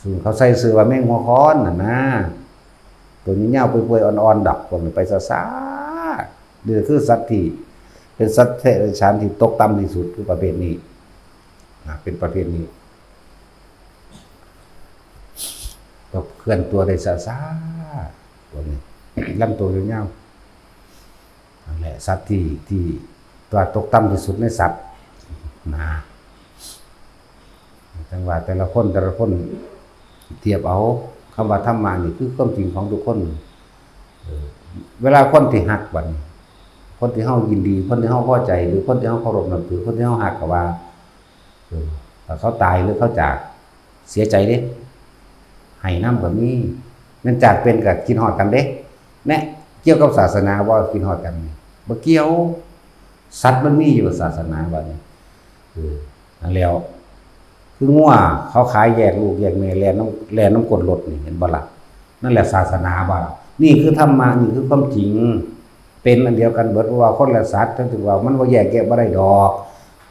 ซึ่งเขาใส่ชื่อว่าแมงหัวค้อนน่ะนะ ตัวยาวๆ เปื่อยๆ อ่อนๆ ดอก พวกนี้ไปซ่าๆ นี่คือสัตว์ที่ เป็นสัตว์เดรัจฉานที่ตกต่ำที่สุด คือประเภทนี้ นะ เป็นประเภทนี้ ก็เคลื่อนตัวได้ซ่าๆ พวกนี้ ลำตัวยาวๆ นั่นแหละ สัตว์ที่ ที่ตัวตกต่ำที่สุดในสัตว์ นะ จั่งว่าแต่ละคน แต่ละคน เทียบเอา คำว่าธรรมะนี่คือความจริงของทุกคน เออ เวลาคนที่ฮักบัดนี้ คนที่เฮายินดี คนที่เฮาพอใจ หรือคนที่เฮาเคารพนับถือ คนที่เฮาฮัก ก็ว่า เออ ถ้าเขาตายหรือเขาจาก เสียใจเด้ ไห้นำก็มี แม่นจากเป็นก็คิดฮอดกันเด้ แนะ เกี่ยวกับศาสนาบ่ คิดฮอดกันนี่ บ่เกี่ยว สัตว์มันมีอยู่ศาสนาบัดนี้ เออ นั่นแล้ว คืองัวเขาขายแยกลูกแยกแม่ แล่นนำ แล่นนำก้นรถนี่ เห็นบ่ล่ะ? นั่นแหละศาสนาบ่ล่ะ? นี่คือธรรมะ นี่คือความจริง เป็นอันเดียวกันเบิด เพราะว่าคนละสัตว์ จั่งซี้ว่ามันบ่แยกแยะบ่ได้ดอก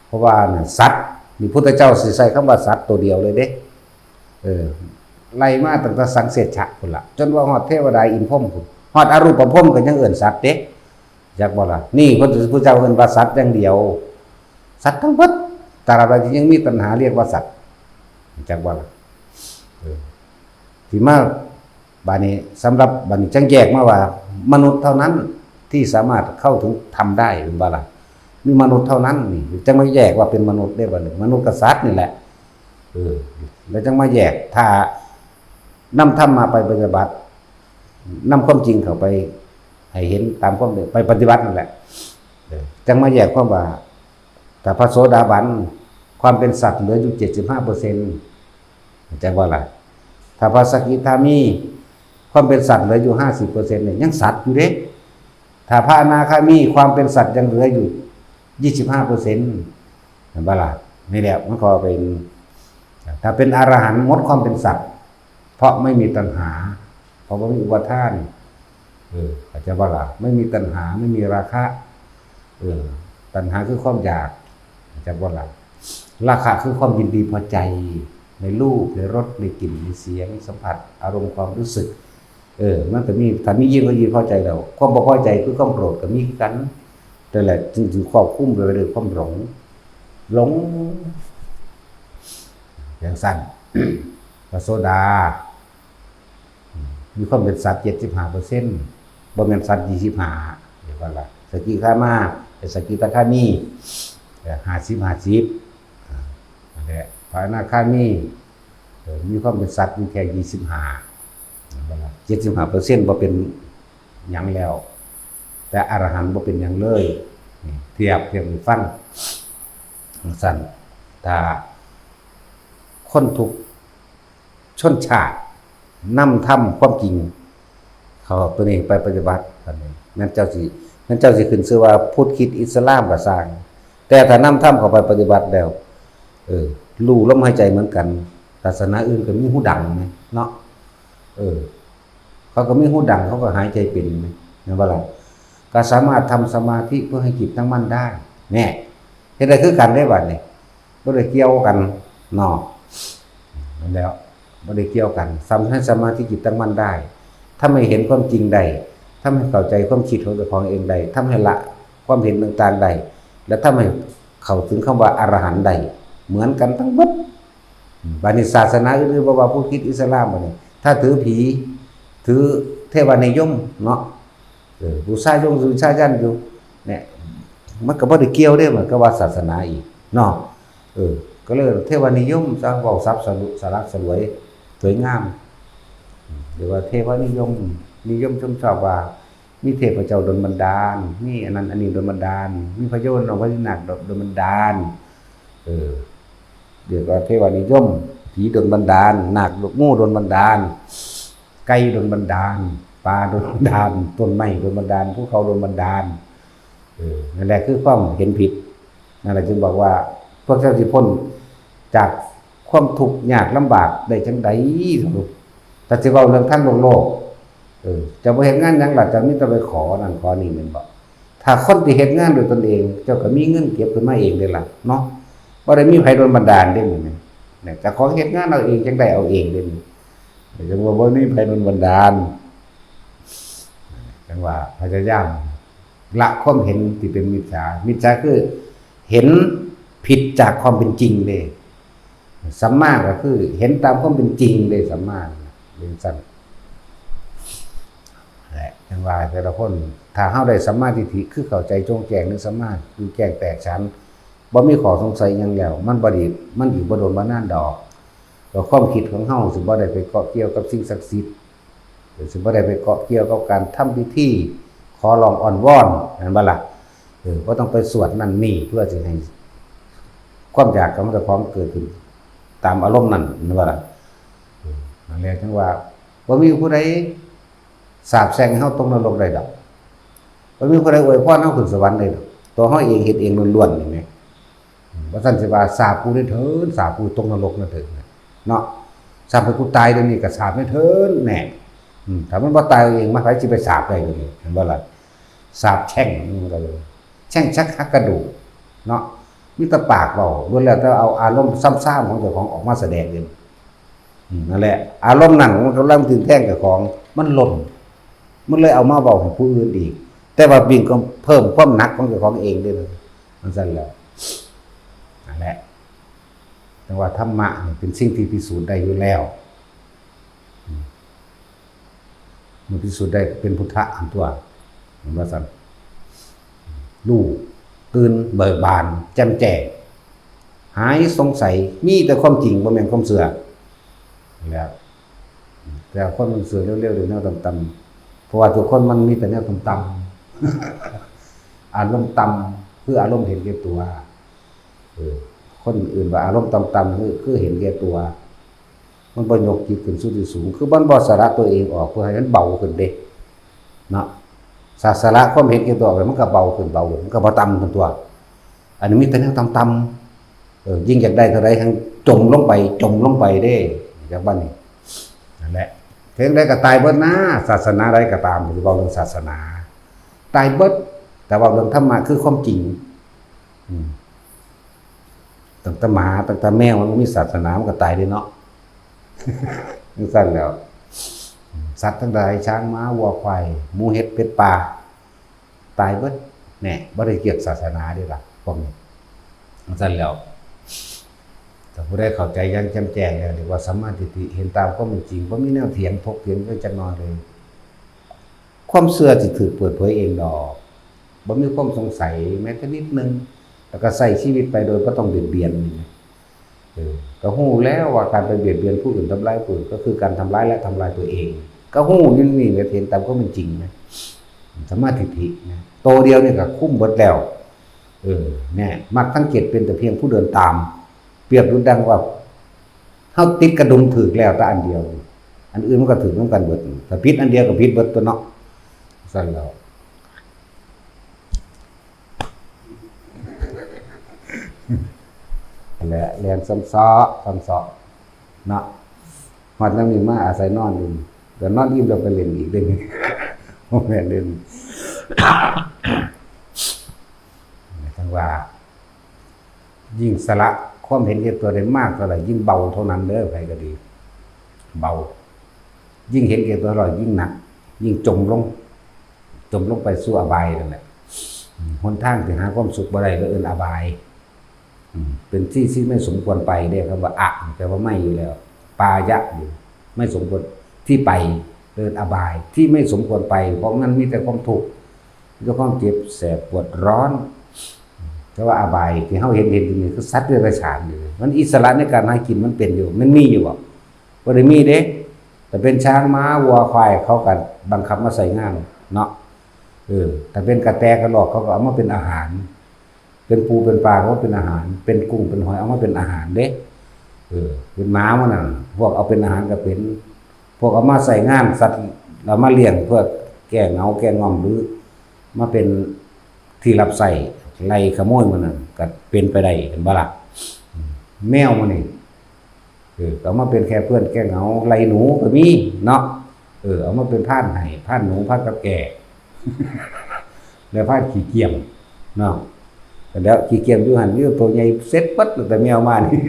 เพราะว่านั่นสัตว์ นี่พุทธเจ้าสิใช้คำว่าสัตว์ตัวเดียวเลยเด้ เออ ไล่มาตั้งแต่สังเสชะพุ้นล่ะ จนว่าฮอดเทวดาอินทร์พรหมพุ้น ฮอดอรูปพรหมก็ยังเอิ้นสัตว์เด้ จักบ่ล่ะ? นี่พระพุทธเจ้าเอิ้นว่าสัตว์อย่างเดียว สัตว์ทั้งเบิด ตราบใดที่ยังมีตัณหาเรียกว่าสัตว์ จักบ่ล่ะ? เออ ที่มา บาดนี้ สำหรับบาดนี้จั่งแยกมาว่า มนุษย์เท่านั้นที่สามารถเข้าถึงธรรมได้ เห็นบ่ล่ะ? มีมนุษย์เท่านั้นนี่ จั่งมาแยกว่าเป็นมนุษย์ได้บัดนี้ มนุษย์กับสัตว์นี่แหละ เออ แล้วจั่งมาแยก ถ้านำธรรมะไปปฏิบัติ นำความจริงเข้าไปให้เห็นตามความเป็น ไปปฏิบัตินั่นแหละ เออ จั่งมาแยกความว่า ถ้าพระโสดาบัน ความเป็นสัตว์เหลืออยู่ เจ็ดสิบห้าเปอร์เซ็นต์ จักบ่ล่ะ? ถ้าพระสกิทาคามี ความเป็นสัตว์เหลืออยู่ ห้าสิบเปอร์เซ็นต์ เนี่ย ยังสัตว์อยู่เด้ ถ้าพระอนาคามี ความเป็นสัตว์ยังเหลืออยู่ ยี่สิบห้าเปอร์เซ็นต์ เห็นบ่ล่ะ? นี่แหละ มันก็เป็น ถ้าเป็นอรหันต์ หมดความเป็นสัตว์ เพราะไม่มีตัณหา เพราะบ่มีอุปาทาน เออ เข้าใจบ่ล่ะ? ไม่มีตัณหา ไม่มีราคะ เออ ตัณหาคือความอยาก เข้าใจบ่ล่ะ? ราคะคือความยินดีพอใจในรูป ในรส ในกลิ่น ในเสียง ในสัมผัส อารมณ์ความรู้สึก เออ มันก็มี ถ้ามียินดีพอใจแล้ว ความบ่พอใจคือความโกรธก็มีคือกัน นั่นแหละ จึง จึงควบคุมไปด้วยความหลง หลง จั่งซั้น พระโสดา มีความเป็นสัตว์ เจ็ดสิบห้าเปอร์เซ็นต์ บ่แม่นสัตว์ ยี่สิบห้า เดี๋ยวก่อนล่ะ สกิทาคามา เป็นสกิทาคามี เอ่อ ห้าสิบ ห้าสิบ อ่า นั่นแหละ พระอนาคามี เอ่อ มีความเป็นสัตว์อยู่แค่ ยี่สิบห้า เห็นบ่ล่ะ เจ็ดสิบห้าเปอร์เซ็นต์ บ่เป็นหยังแล้ว แต่อรหันต์บ่เป็นหยังเลย นี่ เทียบ เทียบให้ฟัง จั่งซั้น ถ้าคนทุก ชนชาติ นำธรรมความจริง เข้าตัวนี้ไปปฏิบัติ อันนี้ แม่นเจ้าสิ แม่นเจ้าสิขึ้นชื่อว่าพุทธคริสต์อิสลามก็ซ่าง แต่ถ้านำธรรมเข้าไปปฏิบัติแล้ว เออ รู้ลมหายใจเหมือนกัน ศาสนาอื่นก็มีหูดังไหมเนาะ เออ เขาก็มีหูดัง เขาก็หายใจเป็นไหม แม่นบ่ล่ะ? ก็สามารถทำสมาธิเพื่อให้จิตตั้งมั่นได้ แน่ เฮ็ดได้คือกันเด้บัดนี้ บ่ได้เกี่ยวกันเนาะ นั่นแหล้ว บ่ได้เกี่ยวกัน ทำให้สมาธิจิตตั้งมั่นได้ ทำให้เห็นความจริงได้ ทำให้เข้าใจความคิดของเจ้าของเองได้ ทำให้ละความเห็นต่างๆได้ และทำให้เข้าถึงคำว่าอรหันต์ได้ เหมือนกันทั้งหมด บัดนี้ศาสนาอื่นๆ บ่ว่าพุทธคริสต์อิสลามบัดนี้ ถ้าถือผี ถือเทวานิยมเนาะ เออ บูชายัญ บูชายัญอยู่ เนี่ย มันก็บ่ได้เกี่ยวเด้ มันก็ว่าศาสนาอีกเนาะ เออ ก็เลยเทวนิยมซะ เว้าศัพท์สลุ สลักสลวย สวยงาม หรือว่าเทวนิยม นิยมชมชอบว่า มีเทพเจ้าดลบันดาล มีอันนั้นอันนี้ดลบันดาล มีพญานาคพญานาคดลบันดาล เออ เรียกว่าเทวนิยม ผีดลบันดาล นาค งูดลบันดาล ไก่ดลบันดาล ปลาดลบันดาล ต้นไม้ดลบันดาล ภูเขาดลบันดาล เออ นั่นแหละคือความเห็นผิด นั่นแหละจึงบอกว่า พวกเจ้าสิพ้นจากความทุกข์ยากลำบากได้จังใด๋ ถ้าสิเว้าเรื่องทางโลกโลก เออ เจ้าบ่เฮ็ดงานหยังล่ะ เจ้ามีแต่ไปขอนั่นขอนี่แม่นบ่ ถ้าคนที่เฮ็ดงานด้วยตนเอง เจ้าก็มีเงินเก็บขึ้นมาเองเด้ล่ะเนาะ บ่ได้มีไผดลบันดาลเด้มื้อนี้ เนี่ย เจ้าของเฮ็ดงานเอาเอง จังได้เอาเองเด้นี่ จังว่าบ่มีไผดลบันดาล จังว่าพยายามละความเห็นที่เป็นมิจฉา มิจฉาคือเห็นผิดจากความเป็นจริงเด้ สัมมาก็คือเห็นตามความเป็นจริงเด้ สัมมาเป็นซั่นแหละ จังว่าแต่ละคน ถ้าเฮาได้สัมมาทิฏฐิ คือเข้าใจโจ่งแจ้งในสัมมา คือแจ้งแตกฉาน บ่มีข้อสงสัยหยังแล้ว มันบ่ดี มันอีกบ่โดนบ่นานดอก ก็ความคิดของเฮาสิบ่ได้ไปเกาะเกี่ยวกับสิ่งศักดิ์สิทธิ์ หรือสิบ่ได้ไปเกาะเกี่ยวกับการทำพิธี ขอร้องอ้อนวอน แม่นบ่ล่ะ เออ บ่ต้องไปสวดนั่นนี่ เพื่อสิให้ความอยากของเจ้าของเกิดขึ้น ตามอารมณ์นั่น แม่นบ่ล่ะ เออ นั่นแหละจังว่า บ่มีผู้ใดสาปแช่งให้เฮาตกนรกได้ดอก บ่มีผู้ใดอวยพรเฮาขึ้นสวรรค์ได้ดอก ตัวเฮาเองเฮ็ดเองล้วนๆ นี่แหม อืม บ่ซั่นสิว่าสาปกูได้เถิน สาปกูตกนรกนะเถิน เนาะ สาปให้กูตายเดี๋ยวนี้ก็สาปได้เถินแหน่ อืม ถ้ามันบ่ตายเอง มาไผสิไปสาปได้เดี๋ยวนี้ เห็นบ่ล่ะ สาปแช่ง มันก็เลย แช่งชักหักกระดูก เนาะ มีแต่ปากเว้า ล้วนแล้วแต่เอาอารมณ์ซ้ำๆ ของเจ้าของออกมาแสดงเอง อืม นั่นแหละ อารมณ์นั่นมันกำลังสิแทงเจ้าของ มันหล่น มันเลยเอามาเว้าให้ผู้อื่นอีก แต่ว่ายิ่งก็เพิ่มความหนักของเจ้าของเองเด้อ มันซั่นแหละ นั่นแหละ จังว่าธรรมะนี่เป็นสิ่งที่พิสูจน์ได้อยู่แล้ว อืม มันพิสูจน์ได้เป็นพุทธะอันตัว เห็นว่าซั่น รู้ ตื่น เบิกบาน แจ่มแจ้ง หายสงสัย มีแต่ความจริง บ่แม่นความเชื่อ แล้ว แต่คนมันเชื่อเร็วๆ เดี๋ยวแนวต่ำๆ เพราะว่าทุกคนมันมีแต่แนวต่ำๆ อารมณ์ต่ำ คืออารมณ์เห็นแก่ตัว เออ คนอื่นว่าอารมณ์ต่ำๆ คือ คือเห็นแก่ตัว มันบ่ยกจิตขึ้นสู่ที่สูง คือมันบ่สละตัวเองออกเพื่อให้มันเบาขึ้นเด้ เนาะ สะ สละความเห็นแก่ตัวออกไป มันก็เบาขึ้น เบาขึ้น มันก็บ่ต่ำขึ้นตัว อันนี้มีแต่แนวต่ำๆ เออ ยิ่งอยากได้เท่าใด แฮ่งจมลงไป จมลงไปเด้ จากบัดนี้ นั่นแหละ เถิงใดก็ตายเบิดนะ ศาสนาใดก็ตาม สิเว้าเรื่องศาสนา ตายเบิด แต่ว่าเรื่องธรรมะคือความจริง อืม ตั้งแต่หมา ตั้งแต่แมว มันมีศาสนา มันก็ตายเด้เนาะ จังซั่นแหล้ว สัตว์ทั้งหลาย ช้าง ม้า วัว ควาย หมู เห็ด เป็ด ปลา ตายเบิด แน่ บ่ได้เกี่ยวศาสนาเด้ล่ะ พวกนี้ จังซั่นแหล้ว ถ้าผู้ใดเข้าใจอย่างแจ่มแจ้งแล้ว เรียกว่าสัมมาทิฏฐิ เห็นตามความเป็นจริง บ่มีแนวเถียง ถกเถียงกันจักหน่อยเลย ความเชื่อสิถูกเปิดเผยเองดอก บ่มีความสงสัยแม้แต่นิดนึง แล้วก็ใช้ชีวิตไปโดยบ่ต้องเบียดเบียนนี่นะ เออ ก็ฮู้แล้วว่าการไปเบียดเบียนผู้อื่น ทำร้ายผู้อื่น ก็คือการทำร้ายและทำลายตัวเอง ก็ฮู้อยู่นี่แหละ เห็นตามความเป็นจริงนะ สัมมาทิฏฐินะ โตเดียวนี่ก็คุมเบิดแล้ว เออ แน่ มรรคทั้งเจ็ดเป็นแต่เพียงผู้เดินตาม เปรียบดุจดังว่า เฮาติดกระดุมถูกแล้วแต่อันเดียว อันอื่นมันก็ถูกนำกันเบิด ถ้าผิดอันเดียวก็ผิดเบิดตั๊วเนาะ ซั่นแหล้ว และแล่นซ้ำซ้อซ้ำซ้อเนาะ ฮอดยามนี้มาอาศัยนอนอยู่ ก็นอนอิ่มแล้วไปเล่นอีกเด้ บ่แม่นเล่น จังว่า ยิ่งสละความเห็นแก่ตัวได้มากเท่าใด ยิ่งเบาเท่านั้นเด้อ ไผก็ดี เบา ยิ่งเห็นแก่ตัวเท่าใด ยิ่งหนัก ยิ่งจมลง จมลงไปสู่อบายนั่นแหละ อืม หนทางที่หาความสุขบ่ได้ก็เอิ้นอบาย อืม เป็นที่ที่ไม่สมควรไปเด้ คำว่าอะ แปลว่าไม่อยู่แล้ว ปายะอยู่ ไม่สมควรที่ไป เอิ้นอบาย ที่ไม่สมควรไป เพราะมันมีแต่ความทุกข์ มีแต่ความเจ็บแสบปวดร้อน แต่ว่าอบายที่เฮาเห็นเห็นอยู่นี่คือสัตว์เดรัจฉานอยู่ มันอิสระในการหากินมันเป็นอยู่ มันมีอยู่บ่ บ่ได้มีเด้ แต่เป็นช้างม้าวัวควายเขาก็บังคับมาใส่งานเนาะ เออ แต่เป็นกระแตกระรอกเขาก็เอามาเป็นอาหาร เป็นปูเป็นปลาเขาก็เป็นอาหาร เป็นกุ้งเป็นหอยเอามาเป็นอาหารเด้ เออ เป็นหมามันนั่น พวกเอาเป็นอาหารก็เป็น พวกเอามาใส่งานสัตว์ เอามาเลี้ยงเพื่อแก้เหงาแก้ง่อม หรือมาเป็นที่รับใช้ไล่ขโมยมันนั่นก็เป็นไปได้ เห็นบ่ล่ะ แมวมันนี่ เออ เอามาเป็นแค่เพื่อนแก้เหงา ไล่หนูก็มีเนาะ เออ เอามาเป็นพรานให้ พรานหนู พรานกับแก่ แล้วพรานขี้เกียจเนาะ แล้วขี้เกียจอยู่หั่น อยู่ตัวใหญ่เสร็จปั๊บ แต่แมวมานี่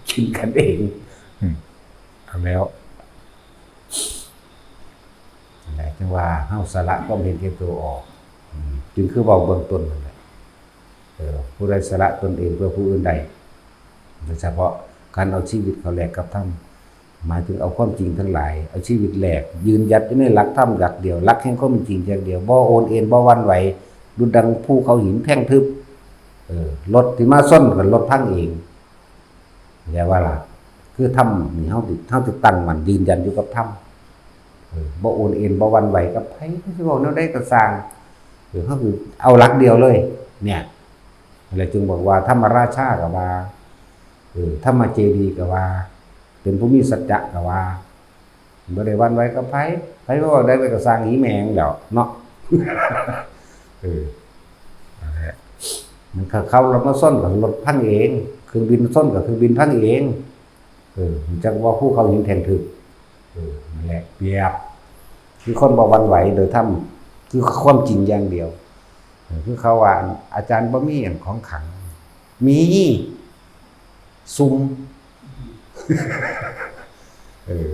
กินกันเอง อืม เอาแล้ว นั่นแหละ จังว่าเฮาสละความเห็นแก่ตัวออก อืม จึงคือเว้าเบื้องต้นนั่นแหละ เออ ผู้ใดสละตนเองเพื่อผู้อื่นได้ โดยเฉพาะการเอาชีวิตเขาแลกกับธรรม หมายถึงเอาความจริงทั้งหลาย เอาชีวิตแลก ยืนหยัดอยู่ในหลักธรรมหลักเดียว หลักแห่งความจริงอย่างเดียว บ่โอนเอ็น บ่หวั่นไหว ดุจดังภูเขาหินแท่งทึบ เออ รถที่มาชนก็รถพังเอง อย่าว่าล่ะ คือธรรมนี่ เฮาสิ เฮาสิตั้งมั่นยืนยันอยู่กับธรรม เออ บ่โอนเอ็น บ่หวั่นไหวกับไผ สิเว้าแนวใดก็ซ่าง เออ เฮาคือเอาหลักเดียวเลย เนี่ย อะไรจึงบอกว่าธรรมราชาก็ว่า เออ ธรรมเจดีย์ก็ว่า เป็นผู้มีสัจจะก็ว่า บ่ได้หวั่นไหวกับไผ ไผบ่เว้าได้ก็ซ่างอีแม่งแล้วเนาะ เออ นั่นแหละ มันเขา เขารถมาชนก็รถพังเอง เครื่องบินชนก็เครื่องบินพังเอง เออ จักว่าภูเขาหินแท่งทึบ เออ นั่นแหละ เปรียบ คือคนบ่หวั่นไหวโดยธรรม คือความจริงอย่างเดียว เออ คือเขาว่า อาจารย์บ่มีหยังของขลัง มี ซุ่ม เออ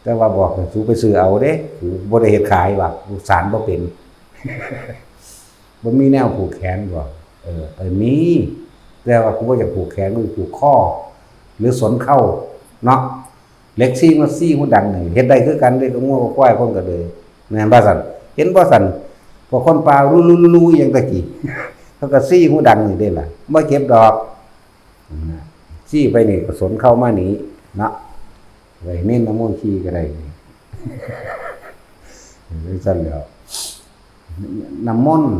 แต่ว่าบอกให้สูไปซื้อเอาเด้ กูบ่ได้เฮ็ดขายว่ะ กูสานบ่เป็น บ่มีแนวผูกแขนบ่ เออ เออ มี แต่ว่ากูบ่อยากผูกแขน กูผูกคอ หรือสนเข่าเนาะ เหล็กซี่มาซี่หูดังนี่ เฮ็ดได้คือกันเด้ กับงัวกับควายคนก็เลย แม่นบ่ซั่น เห็นบ่ซั่น พวกคนป่าลู่ๆๆ อย่างตะกี้ เขาก็ซี่หูดังนี่เด้ล่ะ บ่เจ็บดอก นะ ซี่ไปนี่ก็สนเข่ามานี่เนาะ ไว้เน้นน้ำมนต์ขี้ก็ได้นี่ จังซั่นแหล้ว น้ำมนต์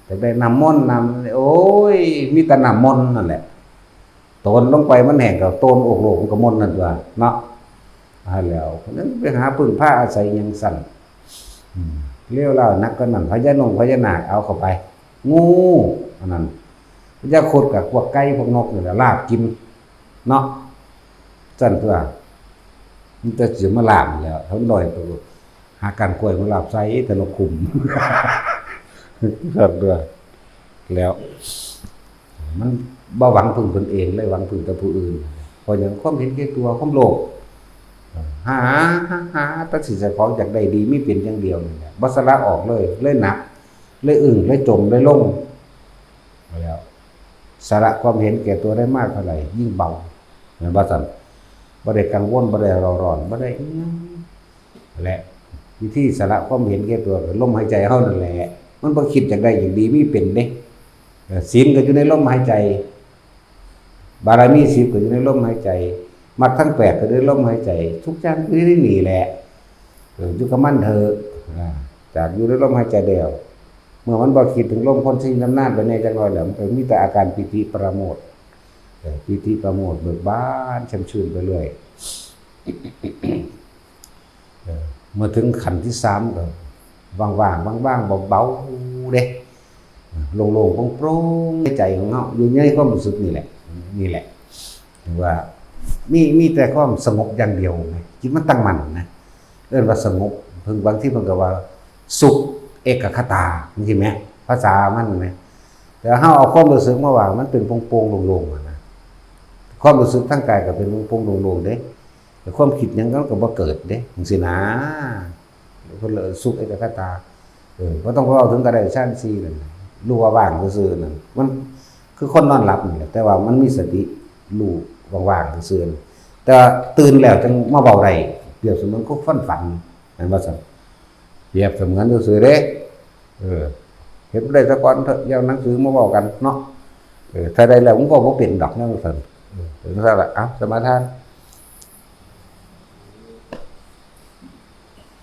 แต่ได้น้ำมนต์น้ำ โอ้ย มีแต่น้ำมนต์นั่นแหละ โตนลงไปมันแห้งก็โตนโอกโลกมันก็มนต์นั่นตัวเนาะ อ่า แล้วนั้นไปหาพึ่งพาอาศัยหยังซั่น อืม เลวร้ายหนักกว่านั้น พญานงพญานาคเอาเข้าไป งู อันนั้น พญาครุฑกับพวกไก่พวกนกนี่แหละลาบกิน เนาะ ซั่นตัว มันจะสิมาลาบแล้ว เท่าน้อยตัว หาก้านกล้วยมาลาบใส่ แต่นกคุ้ม ซั่นตัว แล้ว มันบ่หวังพึ่งตนเองเลย หวังพึ่งแต่ผู้อื่น เพราะหยัง ความเห็นแก่ตัว ความโลภ หา หา หา แต่สิเจ้าของอยากได้ดี มีเป็นอย่างเดียวนี่แหละ บ่สละออกเลย เลยหนัก เลยอึ้ง เลยจม เลยลง แล้ว สละความเห็นแก่ตัวได้มากเท่าไหร่ ยิ่งเบา แม่นบ่ซั่น บ่ได้กังวล บ่ได้เร่าร้อน บ่ได้อิหยัง และวิธีสละความเห็นแก่ตัว ก็ลมหายใจเฮานั่นแหละ มันบ่คิดอยากได้อยากดี มีเป็นเด้ เออ ศีลก็อยู่ในลมหายใจ บารมีสิบก็อยู่ในลมหายใจ มรรคทั้งแปดก็อยู่ในลมหายใจ ทุกอย่างอยู่ในนี่แหละ เออ อยู่กับมันเถอะ อ่า จากอยู่ในลมหายใจแล้ว เมื่อมันบ่คิดถึงลม คนสิ้นลำนาญไปแน่จักหน่อยแล้ว มันก็มีแต่อาการปีติปราโมทย์ เออ ปีติปราโมทย์เบิกบานแช่มชื่นไปเรื่อย เออ เมื่อถึงขั้นที่สามก็ว่างๆ ว่างๆ เบาๆ เด้ โล่งๆ โปร่งๆ ในใจของเฮา อยู่ในความรู้สึกนี่แหละ นี่แหละ ถือว่ามี มีแต่ความสงบอย่างเดียวนะ จิตมันตั้งมั่นนะ เอิ้นว่าสงบ เพิ่น บางทีเพิ่นก็ว่า สุขเอกคตา จังซี้แหม ภาษามันแหม แต่เฮาเอาความรู้สึกมาว่ามันเป็นโปร่งๆ โล่งๆ อะนะ ความรู้สึกทางกายก็เป็นโปร่งๆ โล่งๆ เด้ แต่ความคิดหยังมันก็บ่เกิดเด้ จังซี้นะ เพิ่นเลยสุขเอกคตา เออ บ่ต้องไปเว้าถึงก็ได้ ฌานสี่นั่นน่ะ รู้ว่าว่างซื่อๆ นั่น มันคือคนนอนหลับนี่แหละ แต่ว่ามันมีสติ รู้ว่างๆ ซื่อๆ นั่น แต่ว่าตื่นแล้วจังมาเว้าได้ เปรียบเสมือนคนฝัน แม่นบ่ซั่น เปรียบเสมือนซื่อๆ เด้ เออ เฮ็ดบ่ได้ซะก่อนเถอะ อย่าเอาหนังสือมาเว้ากันเนาะ เออ ถ้าได้แล้วมันก็บ่เป็นดอกนั่นซั่น เออ ถึงซั่นละ เอ้า สมาทาน